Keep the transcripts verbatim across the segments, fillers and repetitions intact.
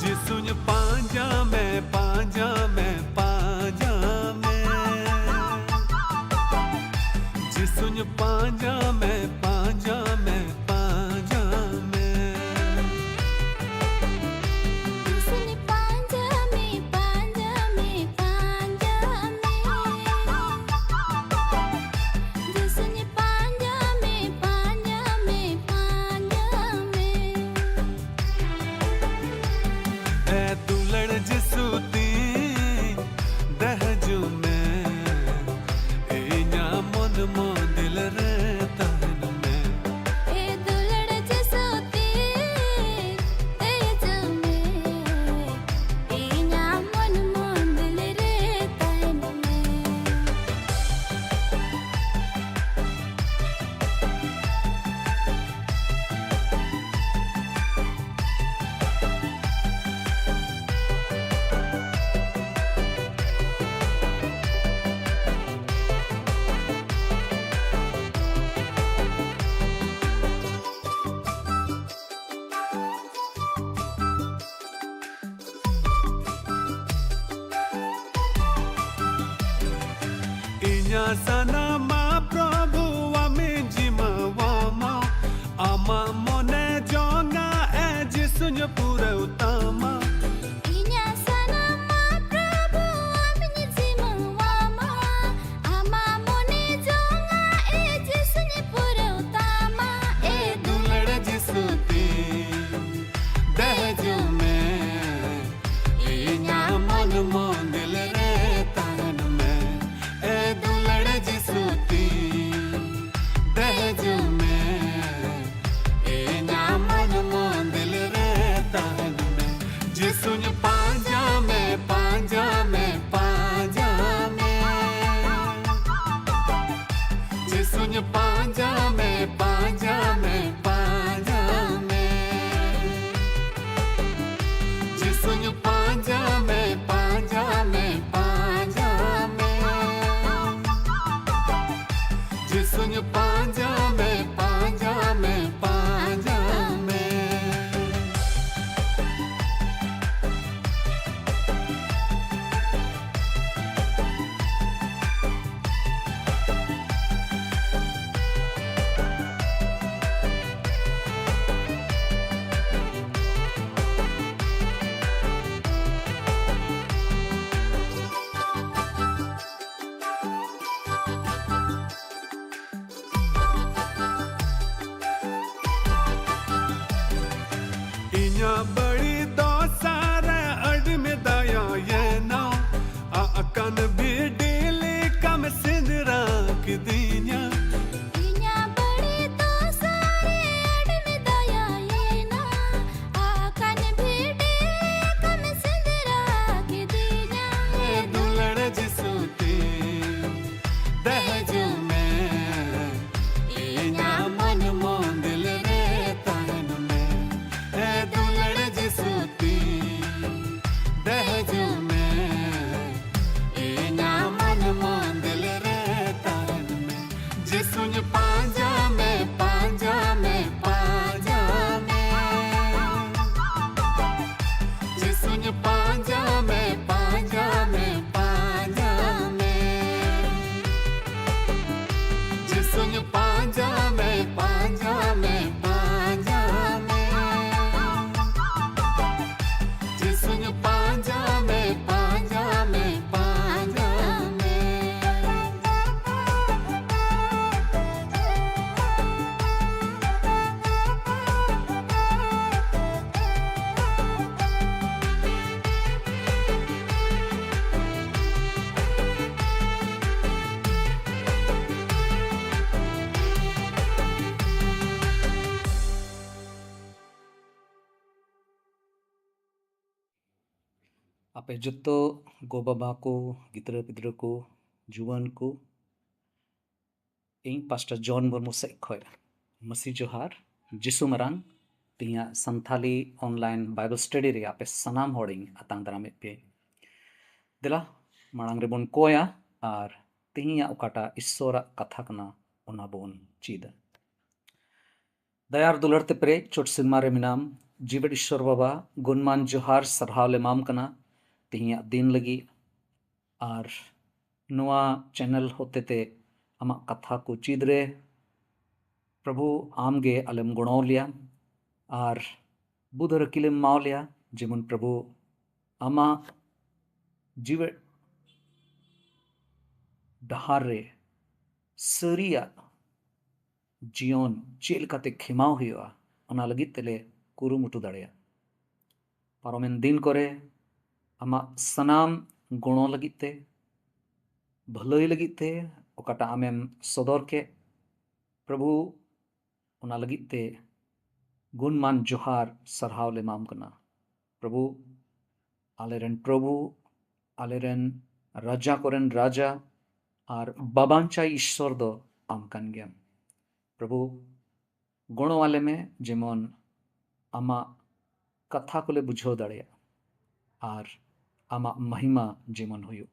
ᱡᱤᱥᱩᱧ ᱯᱟᱸᱡᱟ ᱢᱮ, ᱯᱟᱸᱡᱟ ᱢᱮ, ᱯᱟᱸᱡᱟ ᱢᱮ᱾ ᱡᱤᱥᱩᱧ ᱯᱟᱸᱡᱟ ᱢᱮ, ᱯᱟᱸᱡᱟ ᱢᱮ, ᱯᱟᱸᱡᱟ ᱢᱮ᱾ ᱡᱤᱥᱩᱧ ᱯᱟᱸᱡᱟ ᱢᱮ, ᱯᱟᱸᱡᱟ ᱢᱮ, ᱯᱟᱸᱡᱟ ᱢᱮ᱾ ᱡᱤᱥᱩᱧ ᱯᱟᱸᱡᱟ ᱢᱮ, ᱯᱟᱸᱡᱟ ᱢᱮ, ᱯᱟᱸᱡᱟ ᱢᱮ᱾ ᱮ ᱫᱩᱞᱟᱹᱲ ᱡᱤᱥᱩ ᱛᱤᱧ ᱫᱮᱡᱚᱜ ᱢᱮ, ᱤᱧᱟᱜ ᱢᱚᱱ ᱢᱚᱱᱫᱤᱞ ᱨᱮ ᱛᱟᱦᱮᱱ ᱢᱮ᱾ ᱮ ᱫᱩᱞᱟᱹᱲ ᱡᱤᱥᱩ ᱛᱤᱧ ᱫᱮᱡᱚᱜ ᱢᱮ, ᱤᱧᱟᱜ ᱢᱚᱱ ᱢᱚᱱᱫᱤᱞ ᱨᱮ ᱛᱟᱦᱮᱱ ᱢᱮ᱾ ᱤᱧᱟᱜ ᱥᱟᱱᱟᱢᱟᱜ ᱯᱨᱚᱵᱷᱩ ᱟᱢᱤᱧ ᱡᱤᱢᱟᱹᱣᱟᱢᱟ, ᱟᱢᱟᱜ ᱢᱚᱱᱮ ᱡᱚᱝᱟᱜ ᱮ ᱡᱤᱥᱩᱧ ᱯᱩᱨᱟᱹᱣ ᱛᱟᱢᱟ᱾ ᱤᱧᱟᱜ ᱥᱟᱱᱟᱢᱟᱜ ᱯᱨᱚᱵᱷᱩ ᱟᱢᱤᱧ ᱡᱤᱢᱟᱹᱣᱟᱢᱟ, ᱟᱢᱟᱜ ᱢᱚᱱᱮ ᱡᱚᱝᱟᱜ ᱮ ᱡᱤᱥᱩᱧ ᱯᱩᱨᱟᱹᱣ ᱛᱟᱢᱟ᱾ ᱮ ᱫᱩᱞᱟᱹᱲ ᱡᱤᱥᱩ ᱛᱤᱧ ᱫᱮᱡᱚᱜ ᱢᱮ, ᱤᱧᱟᱜ ᱢᱚᱱ ᱢᱚᱱᱫᱤᱞ ᱨᱮ ᱛᱟᱦᱮᱱ ᱢᱮ᱾ ᱮ ᱫᱩᱞᱟᱹᱲ ᱡᱤᱥᱩ ᱟᱯᱮ ᱡᱚᱛᱚ ᱜᱚ-ᱵᱟᱵᱟ ᱠᱚ, ᱜᱤᱫᱽᱨᱟᱹ ᱯᱤᱫᱽᱨᱟᱹ ᱠᱚ, ᱡᱩᱣᱟᱹᱱ ᱠᱚ, ᱤᱧ ᱯᱟᱥᱴᱚᱨ ᱡᱚᱱ ᱢᱩᱨᱢᱩ ᱥᱮᱫ ᱠᱷᱚᱱ ᱢᱟᱹᱥᱤ ᱡᱚᱦᱟᱨ, ᱡᱤᱥᱩ ᱢᱟᱨᱟᱝ᱾ ᱛᱮᱦᱮᱧᱟᱜ ᱥᱟᱱᱛᱷᱟᱞᱤ online Bible study ᱨᱮ ᱟᱯᱮ ᱥᱟᱱᱟᱢ ᱦᱚᱲᱤᱧ ᱟᱛᱟᱝ ᱫᱟᱨᱟᱢᱮᱫ ᱯᱮ᱾ ᱫᱮᱞᱟ, ᱢᱟᱲᱟᱝ ᱨᱮᱵᱚᱱ ᱠᱚᱭᱟ ᱟᱨ ᱛᱮᱦᱮᱧᱟᱜ ᱚᱠᱟᱴᱟᱜ ᱤᱥᱥᱚᱨᱟᱜ ᱠᱟᱛᱷᱟ ᱠᱟᱱᱟ, ᱚᱱᱟ ᱵᱚᱱ ᱪᱮᱫᱟ᱾ ᱫᱟᱭᱟᱨ ᱫᱩᱞᱟᱹᱲ ᱛᱮ ᱯᱮᱨᱮᱡ ᱪᱚᱴ ᱥᱮᱨᱢᱟ ᱨᱮ ᱢᱮᱱᱟᱢ, ᱡᱤᱣᱮᱫ ᱤᱥᱥᱚᱨ ᱵᱟᱵᱟ, ᱜᱩᱱᱢᱟᱱ ᱡᱚᱦᱟᱨ ᱥᱟᱨᱦᱟᱣ ᱞᱮ ᱮᱢᱟᱢ ᱠᱟᱱᱟ ᱛᱮᱦᱮᱧᱟᱜ ᱫᱤᱱ ᱞᱟᱹᱜᱤᱫ᱾ ᱟᱨ ᱱᱚᱣᱟ channel ᱦᱚᱛᱮᱛᱮ ᱟᱢᱟᱜ ᱠᱟᱛᱷᱟ ᱠᱚ ᱪᱮᱫ ᱨᱮ ᱯᱨᱚᱵᱷᱩ ᱟᱢᱜᱮ ᱟᱞᱮᱢ ᱜᱚᱲᱚ ᱞᱮᱭᱟ ᱟᱨ ᱵᱩᱫᱷᱟᱹᱨ ᱟᱹᱠᱤᱞᱮᱢ ᱮᱢᱟᱣ ᱞᱮᱭᱟ, ᱡᱮᱢᱚᱱ ᱯᱨᱚᱵᱷᱩ ᱟᱢᱟᱜ ᱡᱤᱣᱮᱫ ᱰᱟᱦᱟᱨ ᱨᱮ ᱥᱟᱹᱨᱤᱭᱟᱜ ᱡᱤᱭᱚᱱ ᱪᱮᱫ ᱞᱮᱠᱟᱛᱮ ᱠᱷᱮᱢᱟᱣ ᱦᱩᱭᱩᱜᱼᱟ, ᱚᱱᱟ ᱞᱟᱹᱜᱤᱫ ᱛᱮᱞᱮ ᱠᱩᱨᱩᱢᱩᱴᱩ ᱫᱟᱲᱮᱭᱟᱜ᱾ ᱯᱟᱨᱚᱢᱮᱱ ᱫᱤᱱ ᱠᱚᱨᱮ ᱟᱢᱟᱜ ᱥᱟᱱᱟᱢ ᱜᱚᱲᱚ ᱞᱟᱹᱜᱤᱫ ᱛᱮ, ᱵᱷᱟᱹᱞᱟᱹᱭ ᱞᱟᱹᱜᱤᱫ ᱛᱮ ᱚᱠᱟᱴᱟᱜ ᱟᱢᱮᱢ ᱥᱚᱫᱚᱨ ᱠᱮᱫ, ᱯᱨᱚᱵᱷᱩ, ᱚᱱᱟ ᱞᱟᱹᱜᱤᱫ ᱛᱮ ᱜᱩᱱᱢᱟᱱ ᱡᱚᱦᱟᱨ ᱥᱟᱨᱦᱟᱣ ᱞᱮ ᱮᱢᱟᱢ ᱠᱟᱱᱟ᱾ ᱯᱨᱚᱵᱷᱩ, ᱟᱞᱮᱨᱮᱱ ᱯᱨᱚᱵᱷᱩ, ᱟᱞᱮᱨᱮᱱ ᱨᱟᱡᱟ ᱠᱚᱨᱮᱱ ᱨᱟᱡᱟ ᱟᱨ ᱵᱟᱵᱟᱧᱪᱟᱭ ᱤᱥᱥᱚᱨ ᱫᱚ ᱟᱢ ᱠᱟᱱ ᱜᱮᱭᱟᱢ᱾ ᱯᱨᱚᱵᱷᱩ, ᱜᱚᱲᱚ ᱟᱞᱮ ᱢᱮ, ᱡᱮᱢᱚᱱ ᱟᱢᱟᱜ ᱠᱟᱛᱷᱟ ᱠᱚᱞᱮ ᱵᱩᱡᱷᱟᱹᱣ ᱫᱟᱲᱮᱭᱟᱜ ᱟᱨ ᱟᱢᱟᱜ ᱢᱟᱦᱤᱢᱟ ᱡᱮᱢᱚᱱ ᱦᱩᱭᱩᱜ᱾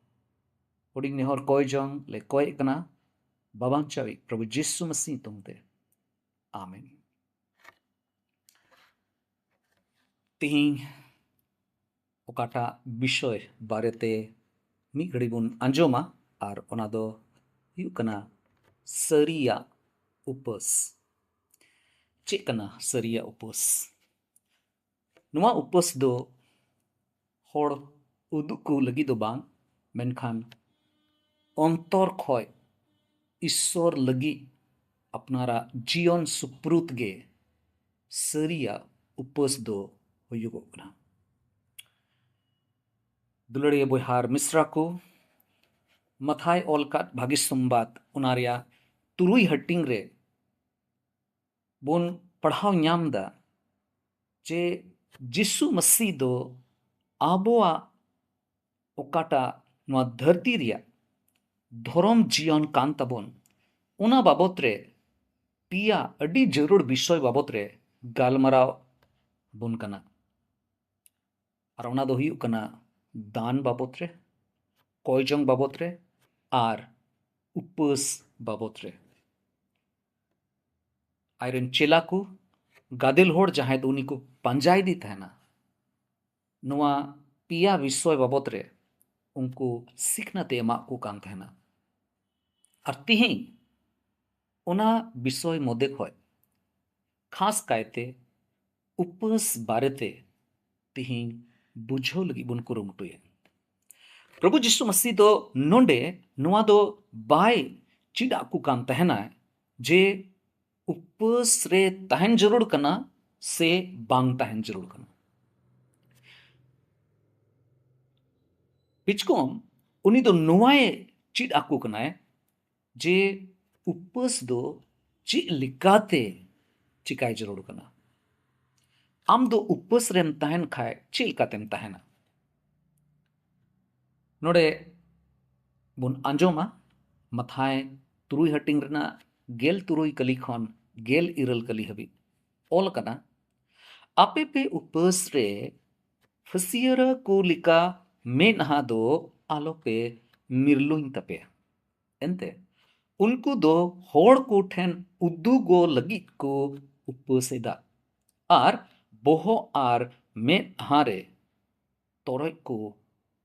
ᱦᱩᱰᱤᱧ ᱱᱮᱦᱚᱨ ᱠᱚᱭ ᱡᱚᱝ ᱞᱮ ᱠᱚᱭᱮᱫ ᱠᱟᱱᱟ ᱵᱟᱵᱟᱧᱪᱟᱣᱤᱡ ᱯᱨᱚᱵᱷᱩ ᱡᱤᱥᱩ ᱢᱟᱥᱤ ᱧᱩᱛᱩᱢ ᱛᱮ, ᱟᱢᱮᱱ᱾ ᱛᱤᱦᱤᱧ ᱚᱠᱟᱴᱟᱜ ᱵᱤᱥᱚᱭ ᱵᱟᱨᱮᱛᱮ ᱢᱤᱫ ᱜᱷᱟᱹᱲᱤ ᱵᱚᱱ ᱟᱸᱡᱚᱢᱟ, ᱟᱨ ᱚᱱᱟ ᱫᱚ ᱦᱩᱭᱩᱜ ᱠᱟᱱᱟ ᱥᱟᱹᱨᱤᱭᱟᱜ ᱩᱯᱟᱹᱥ᱾ ᱪᱮᱫ ᱠᱟᱱᱟ ᱥᱟᱹᱨᱤᱭᱟᱜ ᱩᱯᱟᱹᱥ? ᱱᱚᱣᱟ ᱩᱯᱟᱹᱥ ᱫᱚ ᱦᱚᱲ ᱩᱫᱩᱜ ᱠᱚ ᱞᱟᱹᱜᱤᱫ ᱫᱚ ᱵᱟᱝ, ᱢᱮᱱᱠᱷᱟᱱ ᱚᱱᱛᱚᱨ ᱠᱷᱚᱡ ᱤᱥᱥᱚᱨ ᱞᱟᱹᱜᱤᱫ ᱟᱯᱱᱟᱨᱟᱜ ᱡᱤᱭᱚᱱ ᱥᱩᱯᱨᱩᱛ ᱜᱮ ᱥᱟᱹᱨᱤᱭᱟᱜ ᱩᱯᱟᱹᱥ ᱫᱚ ᱦᱩᱭᱩᱜᱚᱜ ᱠᱟᱱᱟ᱾ ᱫᱩᱞᱟᱹᱲᱤᱭᱟᱹ ᱵᱚᱭᱦᱟ ᱟᱨ ᱢᱤᱥᱨᱟ ᱠᱚ, ᱢᱟᱛᱷᱟᱭ ᱚᱞ ᱠᱟᱫ ᱵᱷᱟᱹᱜᱤ ᱥᱚᱢᱵᱟᱫ, ᱚᱱᱟ ᱨᱮᱭᱟᱜ ᱛᱩᱨᱩᱭ ᱦᱟᱹᱴᱤᱧ ᱨᱮ ᱵᱚᱱ ᱯᱟᱲᱦᱟᱣ ᱧᱟᱢ ᱮᱫᱟ ᱡᱮ ᱡᱤᱥᱩ ᱢᱟᱹᱥᱤ ᱫᱚ ᱟᱵᱚᱣᱟᱜ ᱚᱠᱟᱴᱟᱜ ᱱᱚᱣᱟ ᱫᱷᱟᱹᱨᱛᱤ ᱨᱮᱭᱟᱜ ᱫᱷᱚᱨᱚᱢ ᱡᱤᱭᱚᱱ ᱠᱟᱱ ᱛᱟᱵᱚᱱ, ᱚᱱᱟ ᱵᱟᱵᱚᱛ ᱨᱮ ᱯᱮᱭᱟ ᱟᱹᱰᱤ ᱡᱟᱹᱨᱩᱲ ᱵᱤᱥᱚᱭ ᱵᱟᱵᱚᱛ ᱨᱮ ᱜᱟᱞᱢᱟᱨᱟᱣ ᱵᱚᱱ ᱠᱟᱱᱟ᱾ ᱟᱨ ᱚᱱᱟ ᱫᱚ ᱦᱩᱭᱩᱜ ᱠᱟᱱᱟ ᱫᱟᱱ ᱵᱟᱵᱚᱛ ᱨᱮ, ᱠᱚᱭ ᱡᱚᱝ ᱵᱟᱵᱚᱛ ᱨᱮ, ᱟᱨ ᱩᱯᱟᱹᱥ ᱵᱟᱵᱚᱛ ᱨᱮ᱾ ᱟᱡᱨᱮᱱ ᱪᱮᱞᱟ ᱠᱚ, ᱜᱟᱫᱮᱞ ᱦᱚᱲ ᱡᱟᱦᱟᱸᱭ ᱫᱚ ᱩᱱᱤ ᱠᱚ ᱯᱟᱸᱡᱟᱭᱮᱫᱮ ᱛᱟᱦᱮᱱᱟ, ᱱᱚᱣᱟ ᱯᱮᱭᱟ ᱵᱤᱥᱚᱭ ᱵᱟᱵᱚᱛ ᱨᱮ ᱩᱱᱠᱩ ᱥᱤᱠᱷᱱᱟᱹᱛ ᱮ ᱮᱢᱟᱜ ᱠᱚ ᱠᱟᱱ ᱛᱟᱦᱮᱱᱟ᱾ ᱟᱨ ᱛᱤᱦᱤᱧ ᱚᱱᱟ ᱵᱤᱥᱚᱭ ᱢᱚᱫᱽᱫᱷᱮ ᱠᱷᱚᱡ ᱠᱷᱟᱥ ᱠᱟᱭᱛᱮ ᱩᱯᱟᱹᱥ ᱵᱟᱨᱮᱛᱮ ᱛᱤᱦᱤᱧ ᱵᱩᱡᱷᱟᱹᱣ ᱞᱟᱹᱜᱤᱫ ᱵᱚᱱ ᱠᱩᱨᱩᱢᱩᱴᱩᱭᱟ᱾ ᱯᱨᱚᱵᱷᱩ ᱡᱤᱥᱩ ᱢᱟᱥᱤ ᱫᱚ ᱱᱚᱰᱮ ᱱᱚᱣᱟ ᱫᱚ ᱵᱟᱭ ᱪᱮᱫ ᱟᱠᱚ ᱠᱟᱱ ᱛᱟᱦᱮᱱᱟᱭ ᱡᱮ ᱩᱯᱟᱹᱥ ᱨᱮ ᱛᱟᱦᱮᱱ ᱡᱟᱹᱨᱩᱲ ᱠᱟᱱᱟ ᱥᱮ ᱵᱟᱝ ᱛᱟᱦᱮᱱ ᱡᱟᱹᱨᱩᱲ ᱠᱟᱱᱟ᱾ ᱵᱤᱪᱠᱚᱢ ᱩᱱᱤ ᱫᱚ ᱱᱚᱣᱟᱭ ᱪᱮᱫ ᱟᱠᱚ ᱠᱟᱱᱟᱭ ᱡᱮ ᱩᱯᱟᱹᱥ ᱫᱚ ᱪᱮᱫ ᱞᱮᱠᱟᱛᱮ ᱪᱤᱠᱟᱭ ᱡᱟᱹᱨᱩᱲ ᱠᱟᱱᱟ᱾ ᱟᱢ ᱫᱚ ᱩᱯᱟᱹᱥ ᱨᱮᱢ ᱛᱟᱦᱮᱱ ᱠᱷᱟᱡ ᱪᱮᱫ ᱞᱮᱠᱟᱛᱮᱢ ᱛᱟᱦᱮᱱᱟ? ᱱᱚᱰᱮ ᱵᱚᱱ ᱟᱸᱡᱚᱢᱟ ᱢᱟᱛᱷᱟᱭ ᱛᱩᱨᱩᱭ ᱦᱟᱹᱴᱤᱧ ᱨᱮᱱᱟᱜ ᱜᱮᱞ ᱛᱩᱨᱩᱭ ᱠᱟᱹᱞᱤ ᱠᱷᱚᱱ ᱜᱮᱞ ᱤᱨᱟᱹᱞ ᱠᱟᱹᱞᱤ ᱦᱟᱹᱵᱤᱡ ᱚᱞ ᱟᱠᱟᱱᱟ, ᱟᱯᱮ ᱯᱮ ᱩᱯᱟᱹᱥ ᱨᱮ ᱯᱷᱟᱹᱥᱭᱟᱹᱨᱟᱹ ᱠᱚ ᱞᱮᱠᱟ ᱢᱮᱫᱦᱟ ᱫᱚ ᱟᱞᱚᱯᱮ ᱢᱤᱨᱞᱩᱧ ᱛᱟᱯᱮᱭᱟ᱾ ᱮᱱᱛᱮ ᱩᱱᱠᱩ ᱫᱚ ᱦᱚᱲ ᱠᱚ ᱴᱷᱮᱱ ᱩᱫᱩᱜᱚᱜ ᱞᱟᱹᱜᱤᱫ ᱠᱚ ᱩᱯᱟᱹᱥ ᱮᱫᱟ ᱟᱨ ᱵᱚᱦᱚᱜ ᱟᱨ ᱢᱮᱫᱦᱟ ᱨᱮ ᱛᱚᱨᱚᱡ ᱠᱚ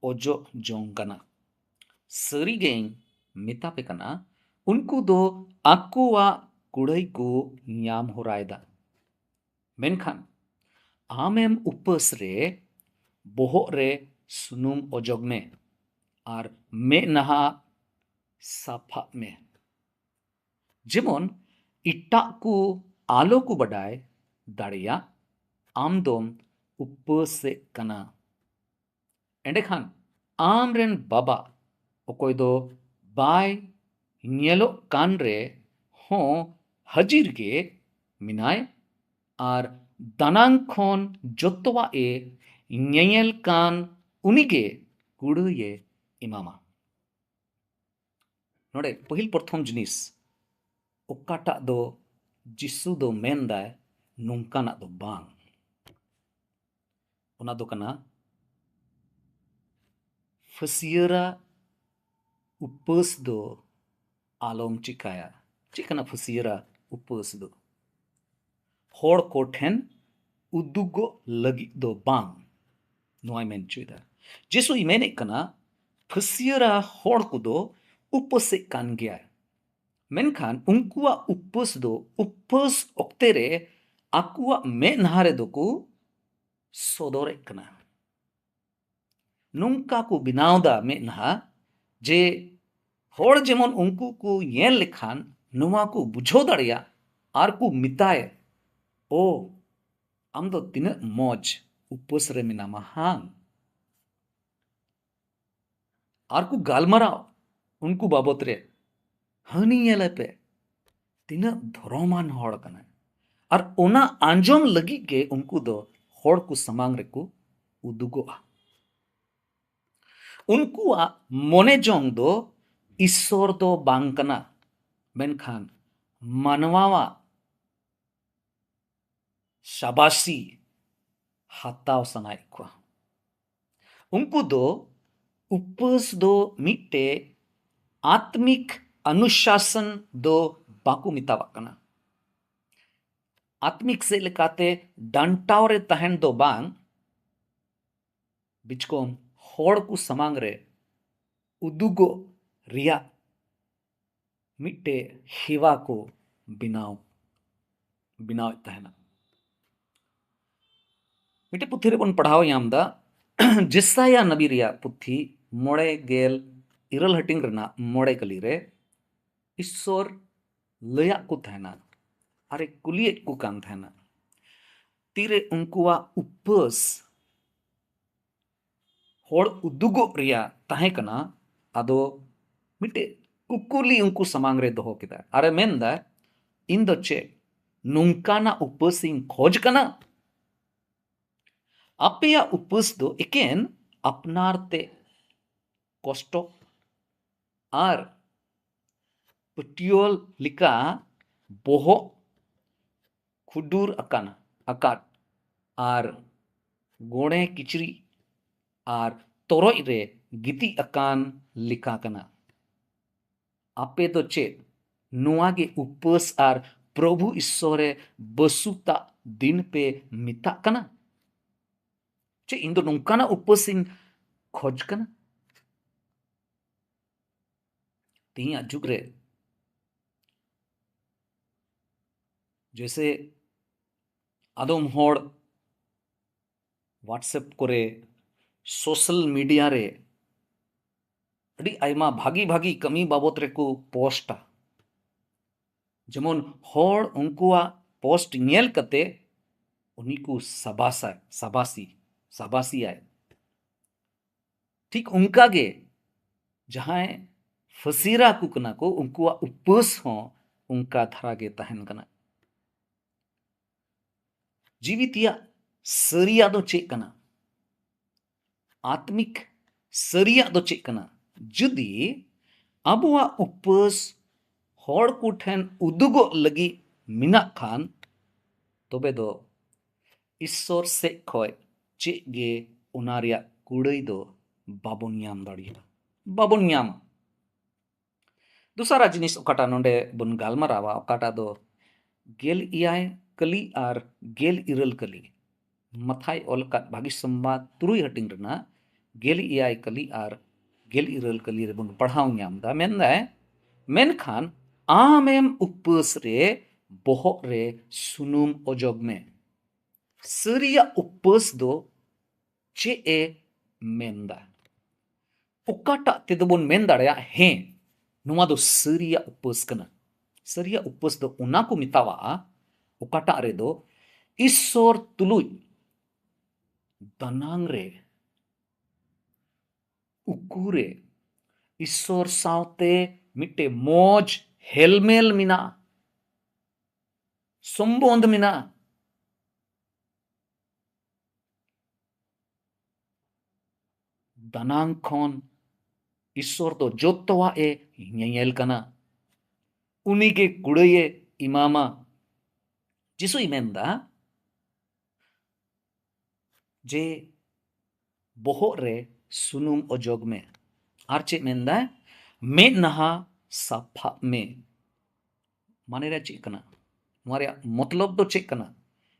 ᱚᱡᱚᱜ ᱡᱚᱝ ᱠᱟᱱᱟ᱾ ᱥᱟᱹᱨᱤᱜᱮᱧ ᱢᱮᱛᱟ ᱯᱮ ᱠᱟᱱᱟ, ᱩᱱᱠᱩ ᱫᱚ ᱟᱠᱚᱣᱟᱜ ᱠᱩᱲᱟᱹᱭ ᱠᱚ ᱧᱟᱢ ᱦᱚᱨᱟᱭᱮᱫᱟ᱾ ᱢᱮᱱᱠᱷᱟᱱ ᱟᱢᱮᱢ ᱩᱯᱟᱹᱥ ᱨᱮ ᱵᱚᱦᱚᱜ ᱨᱮ ᱥᱩᱱᱩᱢ ᱚᱡᱚᱜ ᱢᱮ ᱟᱨ ᱢᱮᱫᱦᱟ ᱥᱟᱯᱷᱟᱜ ᱢᱮ, ᱡᱮᱢᱚᱱ ᱮᱴᱟᱜ ᱠᱚ ᱟᱞᱚ ᱠᱚ ᱵᱟᱰᱟᱭ ᱫᱟᱲᱮᱭᱟᱜ ᱟᱢ ᱫᱚᱢ ᱩᱯᱟᱹᱥᱮᱫ ᱠᱟᱱᱟ᱾ ᱮᱸᱰᱮᱠᱷᱟᱱ ᱟᱢᱨᱮᱱ ᱵᱟᱵᱟ, ᱚᱠᱚᱭ ᱫᱚ ᱵᱟᱭ ᱧᱮᱞᱚᱜ ᱠᱟᱱ ᱨᱮ ᱦᱚᱸ ᱦᱟᱹᱡᱤᱨ ᱜᱮ ᱢᱮᱱᱟᱭ, ᱟᱨ ᱫᱟᱱᱟᱝ ᱠᱷᱚᱱ ᱡᱚᱛᱚᱣᱟᱜ ᱮ ᱧᱮᱧᱮᱞ ᱠᱟᱱ ᱩᱱᱤᱜᱮ ᱠᱩᱲᱟᱹᱭᱮ ᱮᱢᱟᱢᱟ᱾ ᱱᱚᱰᱮ ᱯᱟᱹᱦᱤᱞ ᱯᱨᱚᱛᱷᱚᱢ ᱡᱤᱱᱤᱥ, ᱚᱠᱟᱴᱟᱜ ᱫᱚ ᱡᱤᱥᱩ ᱫᱚ ᱢᱮᱱᱫᱟᱭ, ᱱᱚᱝᱠᱟᱱᱟᱜ ᱫᱚ ᱵᱟᱝ᱾ ᱚᱱᱟ ᱫᱚ ᱠᱟᱱᱟ, ᱯᱷᱟᱹᱥᱭᱟᱹᱨᱟ ᱩᱯᱟᱹᱥ ᱫᱚ ᱟᱞᱚᱢ ᱪᱤᱠᱟᱹᱭᱟ᱾ ᱪᱮᱫ ᱠᱟᱱᱟ ᱯᱷᱟᱹᱥᱭᱟᱹᱨᱟ ᱩᱯᱟᱹᱥ ᱫᱚ? ᱦᱚᱲ ᱠᱚ ᱴᱷᱮᱱ ᱩᱫᱩᱜᱚᱜ ᱞᱟᱹᱜᱤᱫ ᱫᱚ ᱵᱟᱝ, ᱱᱚᱣᱟᱭ ᱢᱮᱱ ᱦᱚᱪᱚᱭᱮᱫᱟ᱾ ᱡᱤᱥᱩᱭ ᱢᱮᱱᱮᱫ ᱠᱟᱱᱟ, ᱯᱷᱟᱹᱥᱭᱟᱹᱨᱟ ᱦᱚᱲ ᱠᱚᱫᱚ ᱩᱯᱟᱹᱥᱮᱫ ᱠᱟᱱ ᱜᱮᱭᱟ, ᱢᱮᱱᱠᱷᱟᱱ ᱩᱱᱠᱩᱣᱟᱜ ᱩᱯᱟᱹᱥ ᱫᱚ ᱩᱯᱟᱹᱥ ᱚᱠᱛᱮ ᱨᱮ ᱟᱠᱚᱣᱟᱜ ᱢᱮᱫᱦᱟ ᱨᱮᱫᱚ ᱠᱚ ᱥᱚᱫᱚᱨᱮᱫ ᱠᱟᱱᱟ᱾ ᱱᱚᱝᱠᱟ ᱠᱚ ᱵᱮᱱᱟᱣ ᱫᱟ ᱢᱮᱫᱦᱟ, ᱡᱮ ᱦᱚᱲ ᱡᱮᱢᱚᱱ ᱩᱱᱠᱩ ᱠᱚ ᱧᱮᱞ ᱞᱮᱠᱷᱟᱱ ᱱᱚᱣᱟ ᱠᱚ ᱵᱩᱡᱷᱟᱹᱣ ᱫᱟᱲᱮᱭᱟᱜ ᱟᱨ ᱠᱚ ᱢᱮᱛᱟᱭ, "ᱳ, ᱟᱢ ᱫᱚ ᱛᱤᱱᱟᱹᱜ ᱢᱚᱡᱽ ᱩᱯᱟᱹᱥ ᱨᱮ ᱢᱮᱱᱟᱢᱟ ᱦᱟᱝ?" ᱟᱨ ᱠᱚ ᱜᱟᱞᱢᱟᱨᱟᱣ ᱩᱱᱠᱩ ᱵᱟᱵᱚᱛ ᱨᱮ, "ᱦᱟᱹᱱᱤ ᱧᱮᱞᱮ ᱯᱮ, ᱛᱤᱱᱟᱹᱜ ᱫᱷᱚᱨᱚᱢᱟᱱ ᱦᱚᱲ ᱠᱟᱱᱟᱭ᱾" ᱟᱨ ᱚᱱᱟ ᱟᱸᱡᱚᱢ ᱞᱟᱹᱜᱤᱫ ᱜᱮ ᱩᱱᱠᱩ ᱫᱚ ᱦᱚᱲ ᱠᱚ ᱥᱟᱢᱟᱝ ᱨᱮᱠᱚ ᱩᱫᱩᱜᱚᱜᱼᱟ᱾ ᱩᱱᱠᱩᱣᱟᱜ ᱢᱚᱱᱮ ᱡᱚᱝ ᱫᱚ ᱤᱥᱥᱚᱨ ᱫᱚ ᱵᱟᱝ ᱠᱟᱱᱟ, ᱢᱮᱱᱠᱷᱟᱱ ᱢᱟᱱᱣᱟᱣᱟᱜ ᱥᱟᱵᱟᱥᱤ ᱦᱟᱛᱟᱣ ᱥᱟᱱᱟᱭᱮᱫ ᱠᱚᱣᱟ᱾ ᱩᱱᱠᱩ ᱫᱚ ᱩᱯᱟᱹᱥ ᱫᱚ ᱢᱤᱫᱴᱮᱡ ᱟᱛᱢᱤᱠ ᱚᱱᱩᱥᱟᱥᱚᱱ ᱫᱚ ᱵᱟᱠᱚ ᱢᱮᱛᱟᱣᱟᱜ ᱠᱟᱱᱟ᱾ ᱟᱛᱢᱤᱠ ᱥᱮᱫ ᱞᱮᱠᱟᱛᱮ ᱰᱟᱱᱴᱟᱣ ᱨᱮ ᱛᱟᱦᱮᱱ ᱫᱚ ᱵᱟᱝ, ᱵᱤᱪᱠᱚᱢ ᱦᱚᱲ ᱠᱚ ᱥᱟᱢᱟᱝ ᱨᱮ ᱩᱫᱩᱜᱚᱜ ᱨᱮᱭᱟᱜ ᱢᱤᱫᱴᱮᱡ ᱦᱮᱣᱟ ᱠᱚ ᱵᱮᱱᱟᱣ, ᱵᱮᱱᱟᱣᱮᱫ ᱛᱟᱦᱮᱱᱟ᱾ ᱢᱤᱫᱴᱮᱡ ᱯᱩᱛᱷᱤ ᱨᱮᱵᱚᱱ ᱯᱟᱲᱦᱟᱣ ᱧᱟᱢ ᱮᱫᱟ, ᱡᱮᱥᱟᱭᱟ ᱱᱟᱵᱤ ᱨᱮᱭᱟᱜ ᱯᱩᱛᱷᱤ ᱢᱚᱬᱮ ᱜᱮᱞ ᱤᱨᱟᱹᱞ ᱦᱟᱹᱴᱤᱧ ᱨᱮᱱᱟᱜ ᱢᱚᱬᱮ ᱠᱟᱹᱞᱤ ᱨᱮ ᱤᱥᱥᱚᱨ ᱞᱟᱹᱭᱟᱜ ᱠᱚ ᱛᱟᱦᱮᱱᱟ ᱟᱨᱮ ᱠᱩᱞᱤᱭᱮᱫ ᱠᱚ ᱠᱟᱱ ᱛᱟᱦᱮᱱᱟ, ᱛᱤᱨᱮ ᱩᱱᱠᱩᱣᱟᱜ ᱩᱯᱟᱹᱥ ᱦᱚᱲ ᱩᱫᱩᱜᱚᱜ ᱨᱮᱭᱟᱜ ᱛᱟᱦᱮᱸ ᱠᱟᱱᱟ᱾ ᱟᱫᱚ ᱢᱤᱫᱴᱮᱡ ᱠᱩᱠᱞᱤ ᱩᱱᱠᱩ ᱥᱟᱢᱟᱝ ᱨᱮ ᱫᱚᱦᱚ ᱠᱮᱫᱟ ᱟᱨᱮ ᱢᱮᱱᱫᱟ, "ᱤᱧ ᱫᱚ ᱪᱮᱫ ᱱᱚᱝᱠᱟᱱᱟᱜ ᱩᱯᱟᱹᱥ ᱤᱧ ᱠᱷᱚᱡᱽ ᱠᱟᱱᱟ? ᱟᱯᱮᱭᱟᱜ ᱩᱯᱟᱹᱥ ᱫᱚ ᱮᱠᱮᱱ ᱟᱯᱱᱟᱨ ᱛᱮ ᱠᱚᱥᱴᱚ ᱟᱨ ᱯᱟᱹᱴᱭᱟᱹᱞ ᱞᱮᱠᱟ ᱵᱚᱦᱚᱜ ᱠᱷᱩᱰᱩᱨ ᱟᱠᱟᱱ ᱟᱠᱟᱫ ᱟᱨ ᱜᱚᱲᱮ ᱠᱤᱪᱨᱤᱡ ᱟᱨ ᱛᱚᱨᱚᱡ ᱨᱮ ᱜᱤᱛᱤᱡ ᱟᱠᱟᱱ ᱞᱮᱠᱟ ᱠᱟᱱᱟ᱾ ᱟᱯᱮ ᱫᱚ ᱪᱮᱫ ᱱᱚᱣᱟ ᱜᱮ ᱩᱯᱟᱹᱥ ᱟᱨ ᱯᱨᱚᱵᱷᱩ ᱤᱥᱥᱚᱨᱮ ᱵᱟᱹᱥᱩᱛᱟᱜ ᱫᱤᱱ ᱯᱮ ᱢᱮᱛᱟᱜ ᱠᱟᱱᱟ? ᱪᱮᱫ ᱤᱧ ᱫᱚ ᱱᱚᱝᱠᱟᱱᱟᱜ ᱩᱯᱟᱹᱥ ᱤᱧ ᱠᱷᱚᱡᱽ ᱠᱟᱱᱟ? ᱛᱮᱦᱮᱧᱟᱜ ᱡᱩᱜᱽ ᱨᱮ ᱡᱮᱭᱥᱮ ᱟᱫᱚᱢ ᱦᱚᱲ WhatsApp ᱠᱚᱨᱮ, social media ᱨᱮ ᱟᱹᱰᱤ ᱟᱭᱢᱟ ᱵᱷᱟᱹᱜᱤ ᱵᱷᱟᱹᱜᱤ ᱠᱟᱹᱢᱤ ᱵᱟᱵᱚᱛ ᱨᱮᱠᱚ ᱯᱳᱥᱴᱟ᱾ ᱡᱮᱢᱚᱱ ᱦᱚᱲ ᱩᱱᱠᱩᱣᱟᱜ ᱯᱳᱥᱴ ᱧᱮᱞ ᱠᱟᱛᱮ ᱩᱱᱤ ᱠᱚ ᱥᱟᱵᱟᱥᱟ, ᱥᱟᱵᱟᱥᱤ, ᱥᱟᱵᱟᱥᱤᱭᱟᱭ᱾ ᱴᱷᱤᱠ ᱚᱱᱠᱟ ᱜᱮ ᱡᱟᱦᱟᱸᱭ ᱯᱷᱟᱹᱥᱤᱨᱟ ᱠᱚ ᱠᱟᱱᱟ ᱠᱚ, ᱩᱱᱠᱩᱣᱟᱜ ᱩᱯᱟᱹᱥ ᱦᱚᱸ ᱚᱱᱠᱟ ᱫᱷᱟᱨᱟ ᱜᱮ ᱛᱟᱦᱮᱱ ᱠᱟᱱᱟ᱾ ᱡᱤᱣᱤ ᱛᱮᱭᱟᱜ ᱥᱟᱹᱨᱤᱭᱟᱜ ᱫᱚ ᱪᱮᱫ ᱠᱟᱱᱟ? ᱟᱛᱢᱤᱠ ᱥᱟᱹᱨᱤᱭᱟᱜ ᱫᱚ ᱪᱮᱫ ᱠᱟᱱᱟ? ᱡᱩᱫᱤ ᱟᱵᱚᱣᱟᱜ ᱩᱯᱟᱹᱥ ᱦᱚᱲ ᱠᱚᱴᱷᱮᱱ ᱩᱫᱩᱜᱚᱜ ᱞᱟᱹᱜᱤᱫ ᱢᱮᱱᱟᱜ ᱠᱷᱟᱱ, ᱛᱚᱵᱮ ᱫᱚ ᱤᱥᱥᱚᱨ ᱥᱮᱫ ᱠᱷᱚᱱ ᱪᱮᱫ ᱜᱮ ᱚᱱᱟ ᱨᱮᱭᱟᱜ ᱠᱩᱲᱟᱹᱭ ᱫᱚ ᱵᱟᱵᱚᱱ ᱧᱟᱢ ᱫᱟᱲᱮᱭᱟᱜᱼᱟ, ᱵᱟᱵᱚᱱ ᱧᱟᱢᱟ᱾ ᱫᱚᱥᱟᱨᱟ ᱡᱤᱱᱤᱥ ᱚᱠᱟᱴᱟᱜ ᱱᱚᱰᱮ ᱵᱚᱱ ᱜᱟᱞᱢᱟᱨᱟᱣᱟ, ᱚᱠᱟᱴᱟᱜ ᱫᱚ ᱜᱮᱞ ᱮᱭᱟᱭ ᱠᱟᱹᱞᱤ ᱟᱨ ᱜᱮᱞ ᱤᱨᱟᱹᱞ ᱠᱟᱹᱞᱤ, ᱢᱟᱛᱷᱟᱭ ᱚᱞ ᱟᱠᱟᱫ ᱵᱷᱟᱹᱜᱤ ᱥᱚᱢᱵᱟᱫ ᱛᱩᱨᱩᱭ ᱦᱟᱹᱴᱤᱧ ᱨᱮᱱᱟᱜ ᱜᱮᱞ ᱮᱭᱟᱭ ᱠᱟᱹᱞᱤ ᱟᱨ ᱜᱮᱞ ᱤᱨᱟᱹᱞ ᱠᱟᱹᱞᱤ ᱨᱮᱵᱚᱱ ᱯᱟᱲᱦᱟᱣ ᱧᱟᱢ ᱮᱫᱟ᱾ ᱢᱮᱱᱫᱟᱭ, ᱢᱮᱱᱠᱷᱟᱱ ᱟᱢᱮᱢ ᱩᱯᱟᱹᱥ ᱨᱮ ᱵᱚᱦᱚᱜ ᱨᱮ ᱥᱩᱱᱩᱢ ᱚᱡᱚᱜ ᱢᱮ᱾ ᱥᱟᱹᱨᱤᱭᱟᱜ ᱩᱯᱟᱹᱥ ᱫᱚ ᱪᱮᱫ ᱮ ᱢᱮᱱᱫᱟ? ᱚᱠᱟᱴᱟᱜ ᱛᱮᱫᱚ ᱵᱚᱱ ᱢᱮᱱ ᱫᱟᱲᱮᱭᱟᱜᱼᱟ, ᱦᱮᱸ, ᱱᱚᱣᱟ ᱫᱚ ᱥᱟᱹᱨᱤᱭᱟᱜ ᱩᱯᱟᱹᱥ ᱠᱟᱱᱟ? ᱥᱟᱹᱨᱤᱭᱟᱜ ᱩᱯᱟᱹᱥ ᱫᱚ ᱚᱱᱟ ᱠᱚ ᱢᱮᱛᱟᱣᱟᱜᱼᱟ, ᱚᱠᱟᱴᱟᱜ ᱨᱮᱫᱚ ᱤᱥᱥᱚᱨ ᱛᱩᱞᱩᱡ ᱫᱟᱱᱟᱝ ᱨᱮ, ᱩᱠᱩ ᱨᱮ ᱤᱥᱥᱚᱨ ᱥᱟᱶᱛᱮ ᱢᱤᱫᱴᱮᱡ ᱢᱚᱡᱽ ᱦᱮᱞᱢᱮᱞ ᱢᱮᱱᱟᱜᱼᱟ, ᱥᱚᱢᱵᱚᱱᱫᱷ ᱢᱮᱱᱟᱜᱼᱟ᱾ ᱫᱟᱱᱟᱝ ᱠᱷᱚᱱ ᱤᱥᱥᱚᱨ ᱫᱚ ᱡᱚᱛᱚᱣᱟᱜ ᱮ ᱧᱮᱧᱮᱞ ᱠᱟᱱᱟ᱾ ᱩᱱᱤᱜᱮ ᱠᱩᱲᱟᱹᱭᱮ ᱮᱢᱟᱢᱟ᱾ ᱡᱤᱥᱩᱭ ᱢᱮᱱᱫᱟ ᱡᱮ ᱵᱚᱦᱚᱜ ᱨᱮ ᱥᱩᱱᱩᱢ ᱚᱡᱚᱜ ᱢᱮ᱾ ᱟᱨ ᱪᱮᱫ ᱢᱮᱱᱫᱟᱭ? ᱢᱮᱫ ᱱᱟᱦᱟ ᱥᱟᱯᱷᱟᱜ ᱢᱮ᱾ ᱢᱟᱱᱮ ᱨᱮ ᱪᱮᱫ ᱠᱟᱱᱟ? ᱱᱚᱣᱟ ᱨᱮᱭᱟᱜ ᱢᱚᱛᱞᱚᱵ ᱫᱚ ᱪᱮᱫ ᱠᱟᱱᱟ?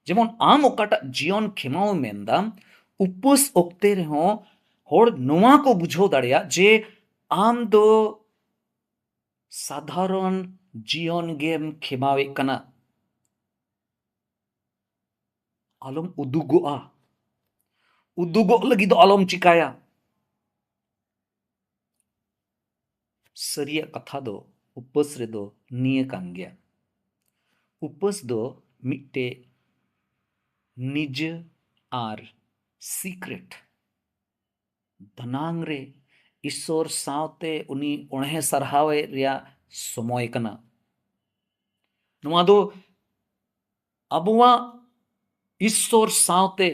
ᱡᱮᱢᱚᱱ ᱟᱢ ᱚᱠᱟᱴᱟᱜ ᱡᱤᱭᱚᱱ ᱠᱷᱮᱢᱟᱣ ᱮᱢ ᱢᱮᱱᱫᱟᱢ, ᱩᱯᱟᱹᱥ ᱚᱠᱛᱮ ᱨᱮᱦᱚᱸ ᱦᱚᱲ ᱱᱚᱣᱟ ᱠᱚ ᱵᱩᱡᱷᱟᱹᱣ ᱫᱟᱲᱮᱭᱟᱜ ᱡᱮ ᱟᱢ ᱫᱚ ᱥᱟᱫᱷᱟᱨᱚᱱ ᱡᱤᱭᱚᱱ ᱜᱮᱢ ᱠᱷᱮᱢᱟᱣᱮᱫ ᱠᱟᱱᱟ᱾ ᱟᱞᱚᱢ ᱩᱫᱩᱜᱚᱜᱼᱟ, ᱩᱫᱩᱜᱚᱜ ᱞᱟᱹᱜᱤᱫ ᱫᱚ ᱟᱞᱚᱢ ᱪᱤᱠᱟᱭᱟ᱾ ᱥᱟᱹᱨᱤᱭᱟᱜ ᱠᱟᱛᱷᱟ ᱫᱚ ᱩᱯᱟᱹᱥ ᱨᱮᱫᱚ ᱱᱤᱭᱟᱹ ᱠᱟᱱ ᱜᱮᱭᱟ᱾ ᱩᱯᱟᱹᱥ ᱫᱚ ᱢᱤᱫᱴᱮᱡ ᱱᱤᱡᱟᱹ ᱟᱨ ᱥᱤᱠᱨᱮᱴ ᱫᱟᱱᱟᱝ ᱨᱮ ᱤᱥᱥᱚᱨ ᱥᱟᱶᱛᱮ ᱩᱱᱤ ᱚᱬᱦᱮ ᱥᱟᱨᱦᱟᱣᱮ ᱨᱮᱭᱟᱜ ᱥᱚᱢᱚᱭ ᱠᱟᱱᱟ᱾ ᱱᱚᱣᱟ ᱫᱚ ᱟᱵᱚᱣᱟᱜ ᱤᱥᱥᱚᱨ ᱥᱟᱶᱛᱮ,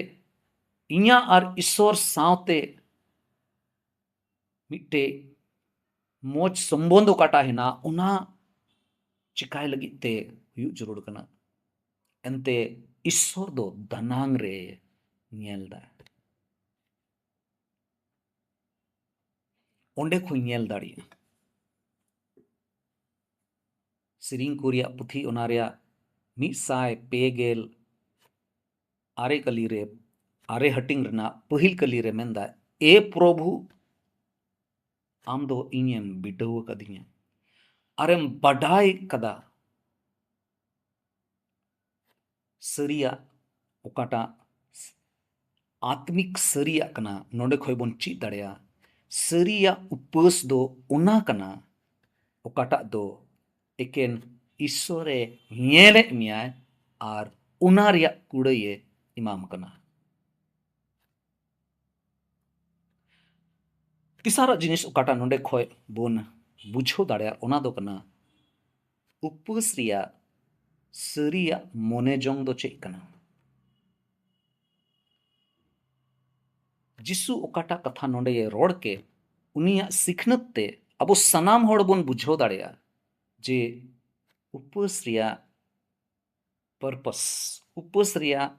ᱤᱧᱟᱹᱜ ᱟᱨ ᱤᱥᱥᱚᱨ ᱥᱟᱶᱛᱮ ᱢᱤᱫᱴᱮᱡ ᱢᱚᱡᱽ ᱥᱚᱢᱵᱚᱱᱫᱷ ᱚᱠᱟᱴᱟᱜ ᱦᱮᱱᱟᱜ, ᱚᱱᱟ ᱪᱤᱠᱟᱭ ᱞᱟᱹᱜᱤᱫ ᱛᱮ ᱦᱩᱭᱩᱜ ᱡᱟᱹᱨᱩᱲ ᱠᱟᱱᱟ᱾ ᱮᱱᱛᱮ ᱤᱥᱥᱚᱨ ᱫᱚ ᱫᱟᱱᱟᱝ ᱨᱮ ᱧᱮᱞ ᱫᱟᱭ᱾ ᱚᱸᱰᱮ ᱠᱷᱚᱱ ᱧᱮᱞ ᱫᱟᱲᱮᱭᱟᱜᱼᱟ᱾ ᱥᱮᱨᱮᱧ ᱠᱚ ᱨᱮᱭᱟᱜ ᱯᱩᱛᱷᱤ, ᱚᱱᱟ ᱨᱮᱭᱟᱜ ᱢᱤᱫ ᱥᱟᱭ ᱯᱮ ᱜᱮᱞ ᱟᱨᱮ ᱠᱟᱹᱞᱤ ᱨᱮ, ᱟᱨᱮ ᱦᱟᱹᱴᱤᱧ ᱨᱮᱱᱟᱜ ᱯᱟᱹᱦᱤᱞ ᱠᱟᱹᱞᱤ ᱨᱮ ᱢᱮᱱᱫᱟ, "ᱮ ᱯᱨᱚᱵᱷᱩ, ᱟᱢ ᱫᱚ ᱤᱧᱮᱢ ᱵᱤᱰᱟᱹᱣ ᱟᱠᱟᱫᱤᱧᱟ ᱟᱨᱮᱢ ᱵᱟᱰᱟᱭ ᱠᱟᱫᱟ ᱥᱟᱹᱨᱤᱭᱟᱜ, ᱚᱠᱟᱴᱟᱜ ᱟᱛᱢᱤᱠ ᱥᱟᱹᱨᱤᱭᱟᱜ ᱠᱟᱱᱟ, ᱱᱚᱰᱮ ᱠᱷᱚᱡ ᱵᱚᱱ ᱪᱮᱫ ᱫᱟᱲᱮᱭᱟᱜᱼᱟ, ᱥᱟᱹᱨᱤᱭᱟᱜ ᱩᱯᱟᱹᱥ ᱫᱚ ᱚᱱᱟ ᱠᱟᱱᱟ, ᱚᱠᱟᱴᱟᱜ ᱫᱚ ᱮᱠᱮᱱ ᱤᱥᱥᱚᱨᱮ ᱧᱮᱞᱮᱫ ᱢᱮᱭᱟᱭ ᱟᱨ ᱚᱱᱟ ᱨᱮᱭᱟᱜ ᱠᱩᱲᱟᱹᱭᱮ ᱮᱢᱟᱢ ᱠᱟᱱᱟ᱾" ᱛᱮᱥᱟᱨᱟᱜ ᱡᱤᱱᱤᱥ ᱚᱠᱟᱴᱟᱜ ᱱᱚᱰᱮ ᱠᱷᱚᱡ ᱵᱚᱱ ᱵᱩᱡᱷᱟᱹᱣ ᱫᱟᱲᱮᱭᱟᱜᱼᱟ, ᱚᱱᱟ ᱫᱚ ᱠᱟᱱᱟ ᱩᱯᱟᱹᱥ ᱨᱮᱭᱟᱜ ᱥᱟᱹᱨᱤᱭᱟᱜ ᱢᱚᱱᱮ ᱡᱚᱝ ᱫᱚ ᱪᱮᱫ ᱠᱟᱱᱟ᱾ ᱡᱤᱥᱩ ᱚᱠᱟᱴᱟᱜ ᱠᱟᱛᱷᱟ ᱱᱚᱰᱮᱭᱮ ᱨᱚᱲ ᱠᱮᱫ, ᱩᱱᱤᱭᱟᱜ ᱥᱤᱠᱷᱱᱟᱹᱛ ᱛᱮ ᱟᱵᱚ ᱥᱟᱱᱟᱢ ᱦᱚᱲ ᱵᱚᱱ ᱵᱩᱡᱷᱟᱹᱣ ᱫᱟᱲᱮᱭᱟᱜᱼᱟ ᱡᱮ ᱩᱯᱟᱹᱥ ᱨᱮᱭᱟᱜ purpose, ᱩᱯᱟᱹᱥ ᱨᱮᱭᱟᱜ